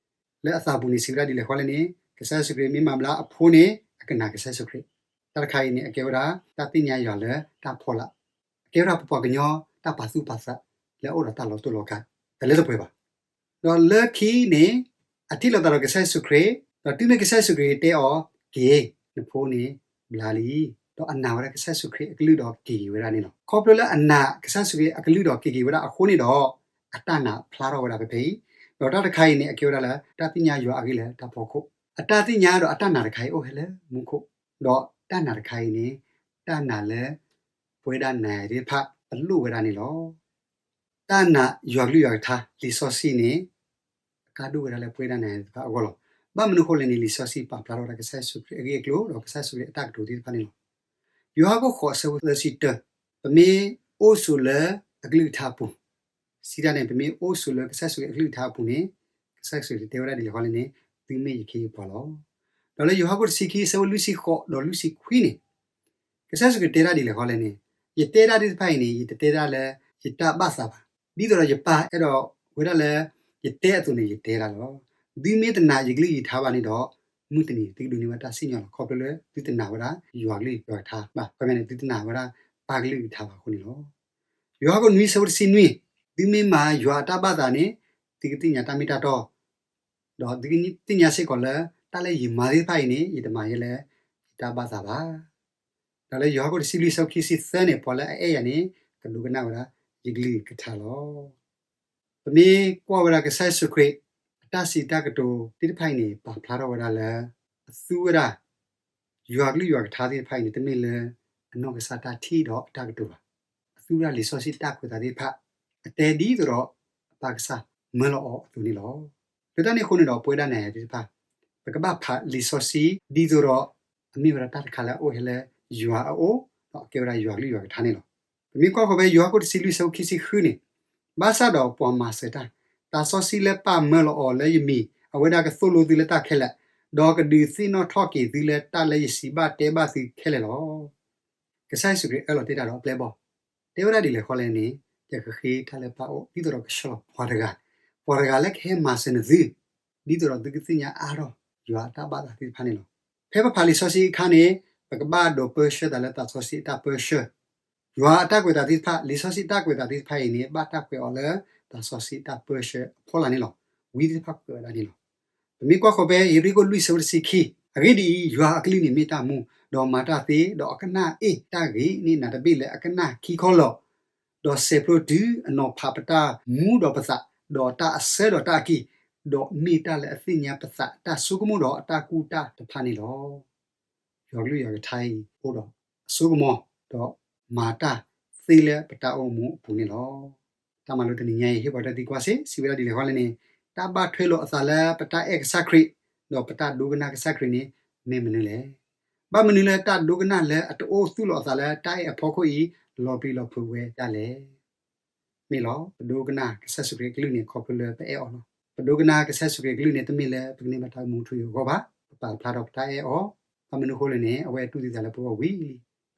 လၢအသးပူၤန့ၣ် စံးဝဲဒၣ်ဒ်လဲၣ်ဃီလဲၣ်န့ၣ်, ကစၢ်ယ့ၣ်ၡူးခရံာ်မ့ၢ်မၤဘျါအဖိန့ၣ် အကနာ်ကစၢ်ယ့ၣ်ၡူးခရံာ်. တၢ်တခါအံၤန့ၣ် အကဲဝဲဒၣ် တၢ်သ့ၣ်ညါယွၤလၢတၢ်ဖီလာ်, အကဲဝဲဒၣ်ပပှၤကညီတၢ်ပာ်သူၣ်ပာ်သး လၢအအိၣ်ဒီးတၢ်လီၤတိၢ်လီၤကါ တလၢတပှဲၤဘၣ်. ဒီးလၢခံန့ၣ် အထံၣ်လိာ်သးဒီးကစၢ်ယ့ၣ်ၡူးခရံာ်, ဒီးတုၤမ့ၢ်ကစၢ်ယ့ၣ်ၡူးခရံာ်တဲအီၤ, က့ၤ, နဖိန့ၣ်ဘျါလံ, ဒီးအနာ်ဝဲဒၣ်ကစၢ်ယ့ၣ်ၡူးခရံာ်အကလုၢ်ဒီးက့ၤက့ၤဝဲဒၣ်န့ၣ်လီၤ. ခီဖျိလၢအနာ်ကစၢ်ယ့ၣ်ၡူးခရံာ်အကလုၢ်ဒီးက့ၤက့ၤဝဲဒၣ်အဃိန့ၣ်ဒီး အတၢ်နာ်ဖျါထီၣ်ဝဲဒၣ်ဖဲဖဲအံၤ, ဒီးတၢ်တခါအံၤန့ၣ် အကဲဝဲဒၣ်လၢ တၢ်သ့ၣ်ညါယွၤအဂ့ၢ်လၢတၢ်ဖီခိၣ်. အတၢ်သ့ၣ်ညါဒီးအတၢ်နာ်တခါအံၤအိၣ်ဟဲလၢမူခိၣ်, ဒီးတၢ်နာ်တခါအံၤန့ၣ် တၢ်နာ်လၢ ပဝဲဒၣ်နၤယၤသ့ၣ်တဖၣ် ပလိၣ်ဝဲဒၣ်န့ၣ်လီၤ. တၢ်နာ်ယွၤကလုၢ်ယွၤကထါ လံာ်စီဆှံန့ၣ် အကါဒိၣ်ဝဲဒၣ်လၢပဝဲဒၣ်နၤယၤသ့ၣ်တဖၣ်အဂီၢ်လီၤ. ဘၣ်မနုၤအဃိလဲၣ်န့ၣ် လံာ်စီဆှံပာ်ဖျါထီၣ်ဝဲဒၣ်ကစၢ်ယ့ၣ်ၡူးခရံာ်အဂ့ၢ်အကျိၤ ဒီးကစၢ်ယ့ၣ်ၡူးခရံာ်အတၢ်ကတိၤသ့ၣ်တဖၣ်န့ၣ်လီၤ. ယိၤဟၣ်ခိၣ်ဃိး အဆၢဖိသၢဆံတၢ, ပမ့ၢ်အိၣ်ဆိးလၢအကလုၢ်ကထါအပူၤ, စံးတၢ်န့ၣ် ပမ့ၢ်အိၣ်ဆိးလၢကစၢ်ယ့ၣ်ၡူးခရံာ်အကလုၢ်ကထါအပူၤန့ၣ် ကစၢ်ယ့ၣ်ၡူးခရံာ်တဲဝဲဒၣ်ဒ်လဲၣ်ဃီလဲၣ်န့ၣ် သုမ့ၢ်ယခ့ယပှၤလီၤ. ဒီးလၢယိၤဟၣ်ခိၣ်တဆံခံ အဆၢဖိလွံၢ်ဆံဃိး ဒီးလွံၢ်ဆံခွံန့ၣ် ကစၢ်ယ့ၣ်ၡူးခရံာ်တဲဒၣ်ဒ်လဲၣ်ဃီလဲၣ်န့ၣ်, ယတဲဒၣ်သ့ၣ်တဖၣ်အံၤန့ၣ် ယတတဲဒၣ်လၢယတၢ်ဘၣ်သးဘၣ်. ဒ်သိးဒီးယပၢ်အဲၣ်ဒိးဝဲဒၣ်လၢယတဲအသိးန့ၣ် ယတဲဒၣ်လီၤ. သုမ့ၢ်တနာ်ယကလုၢ်ယကထါဘၣ်န့ၣ်ဒီး မုၢ်တနံၤသုကဒိးန့ၢ်ဝဲတၢ်စံၣ်ညီၣ်လီၤ. ခီဖျိလၢသုတနာ်ဝဲဒၣ်ယွၤကလုၢ်ယွၤကထါဘၣ်. ခီပညီန့ၣ် သုတနာ်ဝဲဒၣ်ပၢ်ကလုၢ်ကထါဘၣ်အဃိန့ၣ်လီၤ. ယိၤဟၣ်ခိၣ်နွံ အဆၢဖိတဆံနွံ, သုမ့ၢ်မၤယွၤအတၢ်ဘၣ်သးန့ၣ် သုကသ့ၣ်ညါတၢ်မ့ၢ်တၢ်တီ, ဒီးသုကသ့ၣ်ညါစ့ၢ်ကီးလၢ တၢ်လၢယမၤသ့ၣ်တဖၣ်အံၤန့ၣ် ယတမၤယဲလၢယတၢ်ဘၣ်သးဘၣ်. ဒီးလၢယိၤဟၣ်ခိၣ်တဆံလွံၢ် အဆၢဖိခံဆံသၢန့ၣ် ပှၤလၢအအဲၣ်ယၤန့ၣ် ကဒိကနၣ်ဝဲဒၣ်ယကလုၢ်ယကထါလီၤ. ပမ့ၢ်ကွၢ်ဝဲဒၣ်ကစၢ်ယ့ၣ်ၡူးခရံာ် အတၢ်စံးတၢ်ကတိၤသ့ၣ်တဖၣ်အံၤန့ၣ် ပာ်ဖျါထီၣ်ဝဲဒၣ်လၢ အသူဝဲဒၣ် ယွၤကလုၢ်ယွၤကထါသ့ၣ်တဖၣ်အံၤန့ၣ် တမ့ၢ်လၢအနီၢ်ကစၢ်တၢ်ထံၣ်ဒီးအတၢ်ကတိၤဘၣ်. အသူဝဲဒၣ်လံာ်စီဆှံတၢ်ကွဲးသးသ့ၣ်တဖၣ် အတဲဒ်သိးဒီးအပၢ်ကစၢ်မၢလီၤအီၤအသိးန့ၣ်လီၤ. လၢတၢ်န့ၣ်အဃိန့ၣ်ဒီး ပဝဲဒၣ်နၤယၤသ့ၣ်တဖၣ် ပကဘၣ်ဖးလံာ်စီဆှံ ဒ်သိးဒီး အမ့ၢ်ဝဲဒၣ်တၢ်တခါလၢအအိၣ်ဟဲလၢယွၤအအိၣ်, ဒီးအကဲဝဲဒၣ်ယွၤကလုၢ်ယွၤကထါန့ၣ်လီၤ. ပမ့ၢ်ကွၢ်ဃီၤဖဲယိၤဟၣ်ခိၣ်တဆံလွံၢ် အဆၢဖိခံဆံဃုန့ၣ်, ဘၣ်ဆၣ်ဒီးပှၤမၤစၢၤတၢ်, သးစီဆှံလၢပၢ်မၢလီၤအီၤလၢယမံၤ အဝဲဒၣ်ကသိၣ်လိသုလၢတၢ်ခဲလၢာ်, ဒီးကဒုးသ့ၣ်နီၣ်ထီၣ်က့ၤသုလၢတၢ်လၢယစံးဘၣ်တဲဘၣ်သုခဲလၢာ်လီၤ. ကစၢ်ယ့ၣ်ၡူးခရံာ်အၢၣ်လီၤတ့ၢ်တၢ်ဒီးအပျဲၢ်အဘီၣ်, တဲဝဲဒၣ်ဒ်လဲၣ်ဃီလဲၣ်န့ၣ်, ယကဃ့တၢ်လၢပၢ်အအိၣ် ဒ်သိးဒီးကဆှၢလီၤပှၤတဂၤ, ပှၤတဂၤလၢကဟဲမၤစၢၤနသု, ဒ်သိးဒီးသုကသ့ၣ်ညါအါထီၣ်ယွၤအတၢ်ဘၣ်သးသ့ၣ်တဖၣ်န့ၣ်လီၤ. ဖဲပဖးလံာ်စီဆှံအခါန့ၣ်, ပကဘၣ်ဒိးပၢဆှၢသးလၢသးစီဆှံအတၢ်ပၢဆှၢ. ယွၤအတၢ်ကွဲးသးသ့ၣ်တဖၣ်, လံာ်စီဆှံတၢ်ကွဲးသးသ့ၣ်တဖၣ်အံၤန့ၣ် ဘၣ်တၢ်ကွဲးအီၤလၢသးစီဆှံတၢ်ပၢဆှၢအဖီလာ်န့ၣ်လီၤ. ဝံသ့ၣ်တဖၣ်ကွဲးဝဲဒၣ်န့ၣ်လီၤ. ပမ့ၢ်ကွၢ်ဃီၤဖဲဧ့ၤဘြံၤခိၣ်လွံၢ်ဆၢဖိတဆံခံ, အဂ့ၢ်ဒ်အံၤ, ယွၤအကလုၢ်န့ၣ်မ့ၢ်တၢ်မူ, ဒီးမၤတၢ်သ့, ဒီးအကနၣ်အ့ၣ်တၢ်ဂ့ၤန့ၢ်နၤတဘ့ၣ်လၢအကနၣ်ခံခီလၢာ်, ဒီးစဲးဖျိတုၤအနီၤဖးပတၢ်မူဒီးပသး, ဒီးတၢ်အဆၢဒီးတၢ်အကံၢ်, ဒီးမ့ၢ်တၢ်လၢအသ့ၣ်ညါပသးတၢ်ဆိကမိၣ်ဒီးအတၢ်ကူၣ်တၢ်တဖၣ်န့ၣ်လီၤ. ယွၤကလုၢ်ယွၤကထါအံၤအိၣ်ဒီးအစိကမီၤ, ဒီးမၤတၢ်သ့လၢပတၢ်အိၣ်မူအပူၤန့ၣ်လီၤ. တၢ်မၤလိတနံၤညါအံၤ ဟ့ၣ်ပှၤတၢ်သံကွၢ်စ့ၢ်, စံးဝဲဒၣ်ဒ်လဲၣ်ဃီလဲၣ်န့ၣ်, တၢ်ဘၣ်ထွဲလိာ်အသးလၢပတၢ်အဲၣ်ကစၢ်ခရံာ်, ဒီးပတၢ်ဒိကနၣ်ကစၢ်ခရံာ်န့ၣ် မ့ၢ်မနုၤလဲၣ်. ဘၣ်မနုၤလၢတၢ်ဒိကနၣ်လၢအတအိၣ်သူၣ်လီၤအသးလၢတၢ်အဲၣ်အဖီခိၣ်အံၤ လီၤပျံၤလီၤဖုးဝဲဒၣ်လဲၣ်. မ့ၢ်လီၤ, ပဒိကနၣ်ကစၢ်ယ့ၣ်ၡူးခရံာ်အကလုၢ်န့ၣ် ခီဖျိလၢပအဲၣ်အီၤလီၤ. ပဒိကနၣ်ကစၢ်ယ့ၣ်ၡူးခရံာ်အကလုၢ်န့ၣ် တမ့ၢ်လၢပကန့ၢ်ဘၣ်တၢ်မူထူယိာ်အဂီၢ်ဘၣ်, ပပာ်ဖျါထီၣ်ပတၢ်အဲၣ်အီၤ. ဘၣ်မနုၤအဃိလဲၣ်န့ၣ်, အဝဲတူၢ်သံသးလၢပဂီၢ်ဝံၤလံ,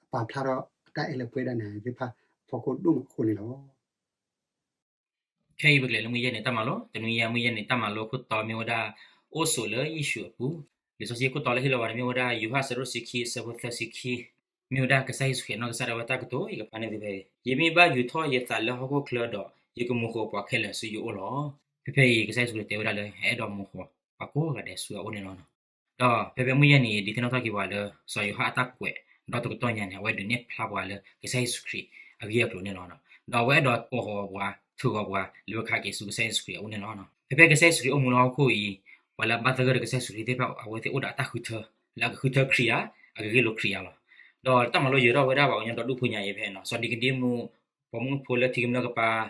အပာ်ဖျါထီၣ်အတၢ်အဲၣ်လၢပဝဲဒၣ်နၤသ့ၣ်တဖၣ်အဖီခိၣ်ဒိၣ်မးအဃိန့ၣ်လီၤ. ခဲအံၤပကလဲၤလၢမုၢ်ယဲၢ်နံၤတၢ်မၤလိ, တနွံယဲၢ်မုၢ်ယဲၢ်နံၤ တၢ်မၤလိခိၣ်တီမ့ၢ်ဝဲဒၣ် အိၣ်ဆိးလၢယ့ၣ်ၡူးအပူၤ. လံာ်စီဆှံခိၣ်တီလၢဟ့ၣ်လီၤဝဲန့ၣ် မ့ၢ်ဝဲဒၣ်ယိၤဟၣ်အဆၢဒိၣ်တဆံခံ အဆၢဖိသၢဆံခံ, မ့ၢ်ဝဲဒၣ်ကစၢ်ယ့ၣ်ၡူးခရံာ်အနီၢ်ကစၢ်ဒၣ်ဝဲတၢ်ကတိၤ, ယကဖးန့ၢ်သုဖဲအံၤ, ယမ့ၢ်ဘၣ်ယူာ်ထီၣ်ယသးလၢဟီၣ်ခိၣ်ချၢဒီး, ယကမိၣ်ဃီၤပှၤခဲလၢာ်ဆူယအိၣ်လီၤ. ဖဲဖဲအံၤ ကစၢ်ယ့ၣ်ၡူးခရံာ်တဲဝဲဒၣ်လၢ အအဲၣ်ဒိးမိၣ်ဃီၤပှၤကိးဂၤဒဲးဆူအအိၣ်န့ၣ်လီၤ. ဒီးဖဲဖဲမုၢ်ယဲၢ်နံၤ ဒုးသ့ၣ်နီၣ်ထီၣ်က့ၤပှၤလၢ စီၤယိၤဟၣ်အတၢ်ကွဲး, ဒီးတကတီၢ်ညါန့ၣ် အဝဲဒုးနဲၣ်ဖျါပှၤလၢကစၢ်ယ့ၣ်ၡူးခရံာ်အဂ့ၢ်အကျိၤန့ၣ်လီၤ. ဒီးအဝဲအဲၣ်ဒိးကိးဃီၤပှၤ, ထုးဃီၤပှၤ လၢပခးက့ၤဆူကစၢ်ယ့ၣ်ၡူးခရံာ်အအိၣ်န့ၣ်လီၤ. ဖဲဖဲကစၢ်ယ့ၣ်ၡူးခရံာ်အိၣ်မူလၢဟီၣ်ခိၣ်အံၤ, ပှၤလၢအဘၣ်သဂၢၢ်ဒီးကစၢ်ယ့ၣ်ၡူးခရံာ်သ့ၣ်တဖၣ် အဝဲသ့ၣ်အိၣ်ဒီးအတၢ်ဃုထၢ, လၢအကဃုထၢခရံာ်ဧါ, အကဂ့ၢ်လိာ်ခရံာ်ဧါလီၤ. ဒီးတၢ်မၤလိယၢၤထီၣ်ဝဲဒၣ်ပှၤကညီဒီးဒူၣ်ဖိညါအံၤဖဲန့ၣ်လီၤ. စီၤနံၤကဒ့မူး, ပိာ်မုၣ်ဖိလၢထံကမျၢၢ်ကပၤ,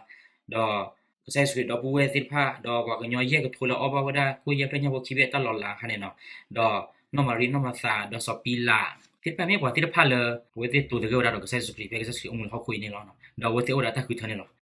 ဒီးကစၢ်ယ့ၣ်ၡူးခရံာ်ဒီပုၢ်ဝဲၢ်သ့ၣ်တဖၣ်, ဒီးပှၤကညီယဲၢ်ကထိလၢအီၣ်ဘၣ်ဝဲဒၣ် ခိၣ်ယဲၢ်ဖျၢၣ်ညၣ်ဖိခံဘ့ၣ်အတၢ်လီၤလးအခါန့ၣ်လီၤ. ဒီးနီၢ်မၤရံ နီၢ်မၤသၤ, ဒီးစီၤပံလး, သ့ၣ်တဖၣ်မ့ၢ်ပှၤသ့ၣ်တဖၣ်လၢ အဝဲသ့ၣ်တိၤသဂၢၢ်ဝဲဒၣ်ဒီးကစၢ်ယ့ၣ်ၡူးခရံာ် ဖဲကစၢ်ယ့ၣ်ၡူးခရံာ်အိၣ်မူလၢဟီၣ်ခိၣ်အံၤန့ၣ်လီၤ. ဒီးအဝဲသ့ၣ်အိၣ်ဒီးတၢ်ဃုထၢန့ၣ်လီၤ.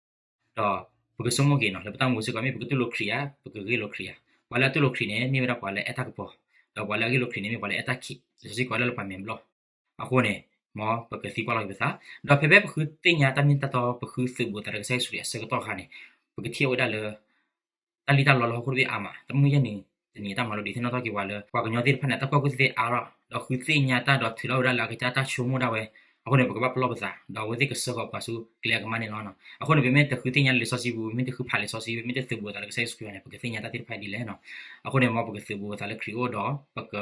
ဒီးပကဆိကမိၣ်က့ၤန့ၣ်လီၤ, လၢပတၢ်မူစ့ၢ်ကီး မ့ၢ်ပကတူၢ်လိာ်ခရံာ်ဧါ, ပကဂ့ၢ်လိာ်ခရံာ်ဧါ. ပှၤလၢအတူၢ်လိာ်ခရံာ်န့ၣ် မ့ၢ်ဝဲဒၣ်ပှၤလၢအအဲၣ်တၢ်ကပီၤ, ဒီးပှၤလၢအဂ့ၢ်လိာ်ခရံာ်န့ၣ် မ့ၢ်ပှၤလၢအအဲၣ်တၢ်ခံး, လံာ်စီဆှံကိးလၢပှၤမဲာ်ဘျီၣ်. အဃိန့ၣ်, မ်ပကသံကွၢ်လီၤက့ၤပသး, ဒီးဖဲဖဲပဃုသ့ၣ်ညါတၢ်မ့ၢ်တၢ်တီ, ပဃုသုးဘူးအသးလၢကစၢ်ယ့ၣ်ၡူးခရံာ်အဆၢကတီၢ်အခါန့ၣ်, ပကထံၣ်ဝဲဒၣ်လၢ တၢ်လံၣ်တၢ်လီလၢဟီၣ်ခိၣ်တဘ့ၣ်အါမး, တမုၢ်ယဲၢ်နံၤတနံၤတၢ်မၤလိဒုးသ့ၣ်နီၣ်ထီၣ်က့ၤပှၤလၢ ပှၤကညီသ့ၣ်တဖၣ်န့ၣ် တၢ်ကွၢ်ကူၣ်သ့အါထီၣ်, ဒီးဃုသ့ၣ်ညါတၢ်ဒီးထုးထီၣ်ဝဲဒၣ်လၢအကစၢ်တၢ်ဆိကမိၣ်ဒၣ်ဝဲ, အဃိန့ၣ် ပကဘၣ်ပလီၢ်ပသး, ဒီးအဝဲသ့ၣ်ကဆှၢဃီၤပှၤဆူကျဲအကမၣ်န့ၣ်လီၤ. အဃိန့ၣ် ပမ့ၢ်တဃုသ့ၣ်ညါလံာ်စီဆှံပူၤ, ပမ့ၢ်တဃုဖးလံာ်စီဆှံ, ပမ့ၢ်တသုးဘူးအသးလၢကစၢ်ယ့ၣ်ၡူးခရံာ်န့ၣ် ပကသ့ၣ်ညါတၢ်သ့ၣ်တဖၣ်ဒ်လဲၣ်န့ၣ်. အဃိန့ၣ် မ်ပကသုးဘူးအသးလၢခရံာ်အအိၣ်ဒီး ပက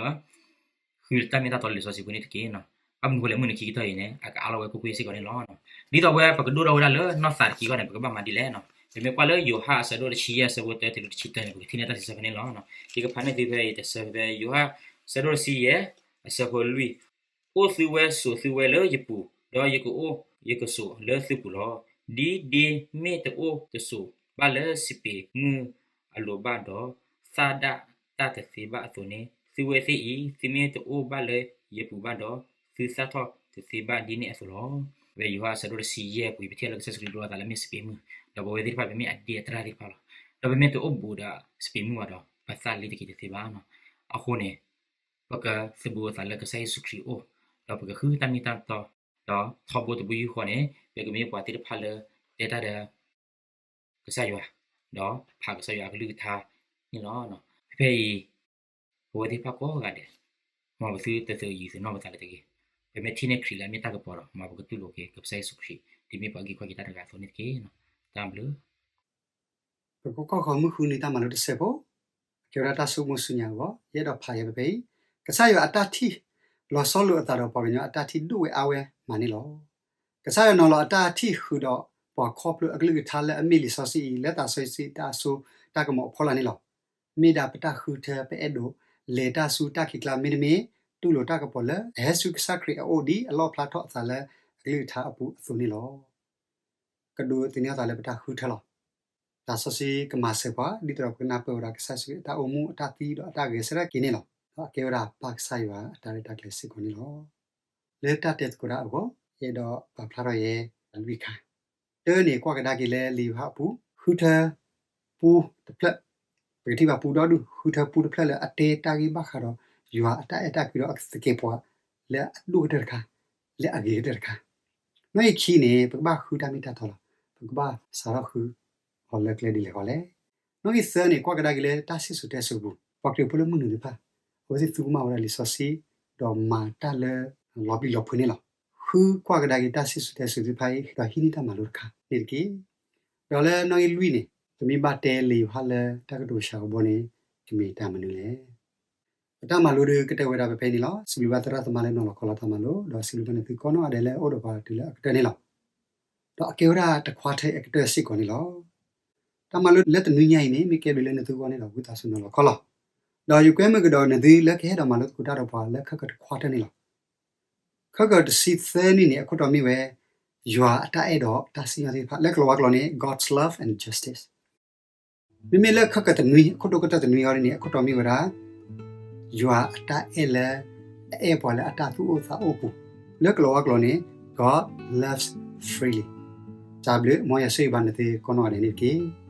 ဃုတၢ်မ့ၢ်တၢ်တီလံာ်စီဆှံပူၤန့ၣ်တက့ၢ်. ဘၣ်မနုၤဃိလဲၣ် မုၢ်နံၤခံကတၢၢ်အံၤန့ၣ် အကအါလီၤဝဲကွ့ၢ်ကွ့ၢ်စ့ၢ်ကီးန့ၣ်လီၤ. ဒ်သိးဝဲပကဒိၣ်ထီၣ်ဝဲဒၣ်လၢနီၢ်သးတက့ၢ်အဂီၢ်န့ၣ် ပကဘၣ်မၤဒ်လဲၣ်န့ၣ်. ပမ့ၢ်ကွၢ်လၢယိၤဟၣ်အဆၢဒိၣ်တဆံယဲၢ်အဆၢဖိတၢတုၤလၢတဆံတၢန့ၣ် ပကထံၣ်န့ၢ်တၢ်စံးဆၢဖဲန့ၣ်လီၤ. ယကဖးန့ၢ်သုဖဲအံၤတဆၢဖဲ ယိၤဟၣ်အဆၢဒိၣ်တဆံယဲၢ် အဆၢဖိလွံၢ်, အိၣ်သုဝဲဆိးသုဝဲလၢယပူၤ, ဒီးယကအိၣ်ယကဆိးလၢသုပူၤလီၤ. ဒ်ဒ့မ့ၢ်တအိၣ်တဆိးဘၣ်လၢစပံးမုၢ်အလိၤဘၣ်ဒီး, သၣ်ဒၣ်တၢ်တသ့ဘၣ်အသိးန့ၣ်, သုဝဲသ့ၣ်အံၤ သုမ့ၢ်တအိၣ်ဘၣ်လၢယပူၤဘၣ်ဒီး, သုသၣ်ထီၣ်တသ့ဘၣ်ဒ်န့ၣ်အသိးလီၤ. ဖဲယိၤဟၣ်အဆၢဒိၣ်တဆံယဲၢ်ပူၤ ပထံၣ်လၢကစၢ်ယ့ၣ်ၡူးခရံာ်ဒိးအသးလၢမ့ၢ်စပံးမုၢ်, ဒီးပဝဲသ့ၣ်တဖၣ် ပမ့ၢ်အဒ့အတြၢ်သ့ၣ်တဖၣ်လီၤ. ဒီးပမ့ၢ်တအိၣ်ဘူးဒီးစပံးမုၢ်ဘၣ်ဒီး ပသၣ်လံတက့ၤတသ့ဘၣ်. အဃိန့ၣ် ပကသုးဘူးအသးလၢကစၢ်ယ့ၣ်ၡူးခရံာ်အအိၣ်, ဒီးပကဃုတၢ်မ့ၢ်တၢ်တီ, ဒီးထီဘိတဘိယူၢ်ဃီန့ၣ် ပကမ့ၢ်ပှၤသ့ၣ်တဖၣ်လၢတဲတၢ်ဒီး ကစၢ်ယွၤ, ဒီးဖးကစၢ်ယွၤအကလုၢ်ကထါန့ၣ်လီၤ. ဖဲအံၤ ပဝဲသ့ၣ်တဖၣ်ကိးဂၤဒဲး, မ်ပသုတသုးယံၤသုးနီၢ်ပသးလၢၤတဂ့ၤ. ပမ့ၢ်ထံၣ်န့ၢ်ခရံာ်လၢအမ့ၢ်တၢ်ကပီၤဒီး မ်ပကတူၢ်လိာ်က့ၤကစၢ်ယ့ၣ်ၡူးခရံာ် ဒ်မ့ၢ်ပှၤအုၣ်က့ၤခီၣ်က့ၤတၢ်တဂၤအသိးန့ၣ်တက့ၢ်. တၢ်ဘျုး ပကကွၢ်ဃီၤမုၢ်ဃုနံၤတၢ်မၤလိတစဲးဖိ, အကဲဝဲဒၣ်တၢ်ဆိကမိၣ်ဆူညါအဂီၢ်, ယအဲၣ်ဒိးဖးယဲဖဲဖဲအံၤ, ကစၢ်ယွၤအတၢ်ထံၣ် လီၤဆီလိာ်အသးဒီးပှၤကညီအတၢ်ထံၣ်ဒိၣ်ဝဲအါဝဲမးန့ၣ်လီၤ. ကစၢ်ယွၤနီၤလီၤအတၢ်ထံၣ်ဃုာ်ဒီးပှၤခီဖျိအကလုၢ်ကထါလၢအမ့ၢ်လံာ်စီဆှံအံၤ လၢသးစီဆှံတၢ်စိတၢ်ကမီၤအဖီလာ်န့ၣ်လီၤ. မ့ၢ်ဒၣ်ပတၢ်ဃုထၢပအဲၣ်ဒိးလဲၤတၢ်ဆူတၢ်ခံးကျါမ့တမ့ၢ်, တူၢ်လိာ်တၢ်ကပီၤလၢအဟဲဆူကစၢ်ခရံာ်အအိၣ်ဒ်အလီၣ်ဖျါထီၣ်အသးလၢအကလုၢ်ကထါအပူၤအသိးန့ၣ်လီၤ. ကဒိးသန့ၤအသးလၢပတၢ်ဃုထၢလီၤ. သးစီဆှံကမၤစၢၤပှၤ ဒ်သိးဒီးပကနၢ်ပၢၢ်ဝဲဒၣ်ကစၢ်ယ့ၣ်ၡူးခရံာ်အတၢ်အိၣ်မူအတၢ်သံဒီးအတၢ်ဂဲၤဆၢထၢၣ်က့ၤန့ၣ်လီၤ. ဒီးအကဲဝဲဒၣ်ပၢ်ကစၢ်ယွၤအတၢ်ရဲၣ်တၢ်ကျဲၤစ့ၢ်ကီးန့ၣ်လီၤ. လၢတၢ်တဲသကိးတၢ်အဂီၢ် ယအဲၣ်ဒိးပာ်ဖျါထီၣ်ယဲအလွံၢ်ခါ. တၢန့ၣ် ကွၢ်ကဒါက့ၤလၢလံာ်ယိၤဟၣ်အပူၤ ဃုထၢပူတဖျၢၣ်, ပကထံၣ်ဘၣ်ပူဒီဒူၣ် ဃုထၢပူတဖျၢၣ်လၢအတဲတၢ်ဂ့ၢ်ဘၣ်ဃးဒီး ယွၤအတၢ်အဲၣ်တၢ်ကွံဒီးအသကဲးပဝး လၢအဒိၣ်ကတၢၢ်တခါ, လၢအဂ့ၤကတၢၢ်တခါ. နီၣ်ဂံၢ်ခံန့ၣ် ပကဘၣ်ဃုတၢ်မ့ၢ်တၢ်တီလီၤ. ပကဘၣ်စးထီၣ်ဃုအီၤလၢကျဲဒ်လဲၣ်ဃီလဲၣ်. နီၣ်ဂံၢ်သၢန့ၣ် ကွၢ်ကဒါက့ၤလၢတၢ်စံၣ်စိၤတဲစိၤပူၤ ပှၤခရံာ်ဖိလၢမုၢ်နုာ်တဖၣ် အဝဲသ့ၣ်သူကမၣ်ဝဲဒၣ်လံာ်စီဆှံ ဒီးမၤတၢ်လၢ လီၤပျံၤလီၤဖုးန့ၣ်လီၤ. ဃုကွၢ်ကဒါက့ၤတၢ်စံၣ်စိၤတဲစိၤသ့ၣ်တဖၣ်အံၤ ဒီးဟံးန့ၢ်တၢ်မၤလိတခါန့ၣ်တက့ၢ်. ဒီးလၢနီၣ်ဂံၢ်လွံၢ်န့ၣ် ပမ့ၢ်ဘၣ်တဲလံာ်ယိၤဟၣ်လၢတၢ်ကတိၤဆှၤကဘီန့ၣ် ကမ့ၢ်တၢ်မနုၤလဲၣ်. ပတၢ်မၤလိဒုးကတၢၢ်ဝဲဒၣ်ဖဲဖဲအံၤန့ၣ်လီၤ. စံးဘျုးဘၣ်သရၣ်သမါလၢနီၤလီၤခီလီၤတၢ်မၤလိ ဒီးစံးဘျုးဘၣ်နသုကိးနီၢ်ဂၤဒဲးလၢအအိၣ်ဒီးပှၤတုၤလၢအကတၢၢ်န့ၣ်လီၤ. ဒီးအကဲဝဲဒၣ်တခွါထၢအကတၢၢ်စ့ၢ်ကီးန့ၣ်လီၤ. တၢ်မၤလိလၢတနွံညါအံၤန့ၣ် မ့ၢ်ကဲဘျုးလၢနသုဂီၢ်န့ၣ်ဒီး ဝံသးစူၤနီၤလီၤခီလီၤ. ဒီးယကွဲမုာ်ကဒီးနသုလၢကဟဲဒီးမၤလိသကိးတၢ်ဒီးပှၤလၢခၢၣ်ကၢၤတခွါထၢန့ၣ်လီၤ. ခၢၣ်ကၢၤတဆံသၢနံၣ်န့ၣ် အခိၣ်တီမ့ၢ်ဝဲ ယွၤအတၢ်အဲၣ်ဒီးတၢ်စံၣ်ညီၣ်သ့ၣ်တဖၣ် လၢကလၤဝါကျိာ်န့ၣ် God's love and justice. မ့မ့ၢ်လၢခၢၣ်ကၢၤတနွံ အခိၣ်တီကတၢၢ်တနွံအံၤန့ၣ် အခိၣ်တီမ့ၢ်ဝဲဒၣ် ယွၤအတၢ်အဲၣ်လၢ အအဲၣ်ပှၤလၢအတၢ်သူၣ်အိၣ်သးအိၣ်ပူၤ, လၢကလၤဝါကျိာ်န့ၣ် God loves freely. တၢ်ဘျုး မ်ယွၤဆိၣ်ဂ့ၤဘၣ်နသုကိးနီၢ်ဂၤဒဲးန့ၣ်တက့ၢ်.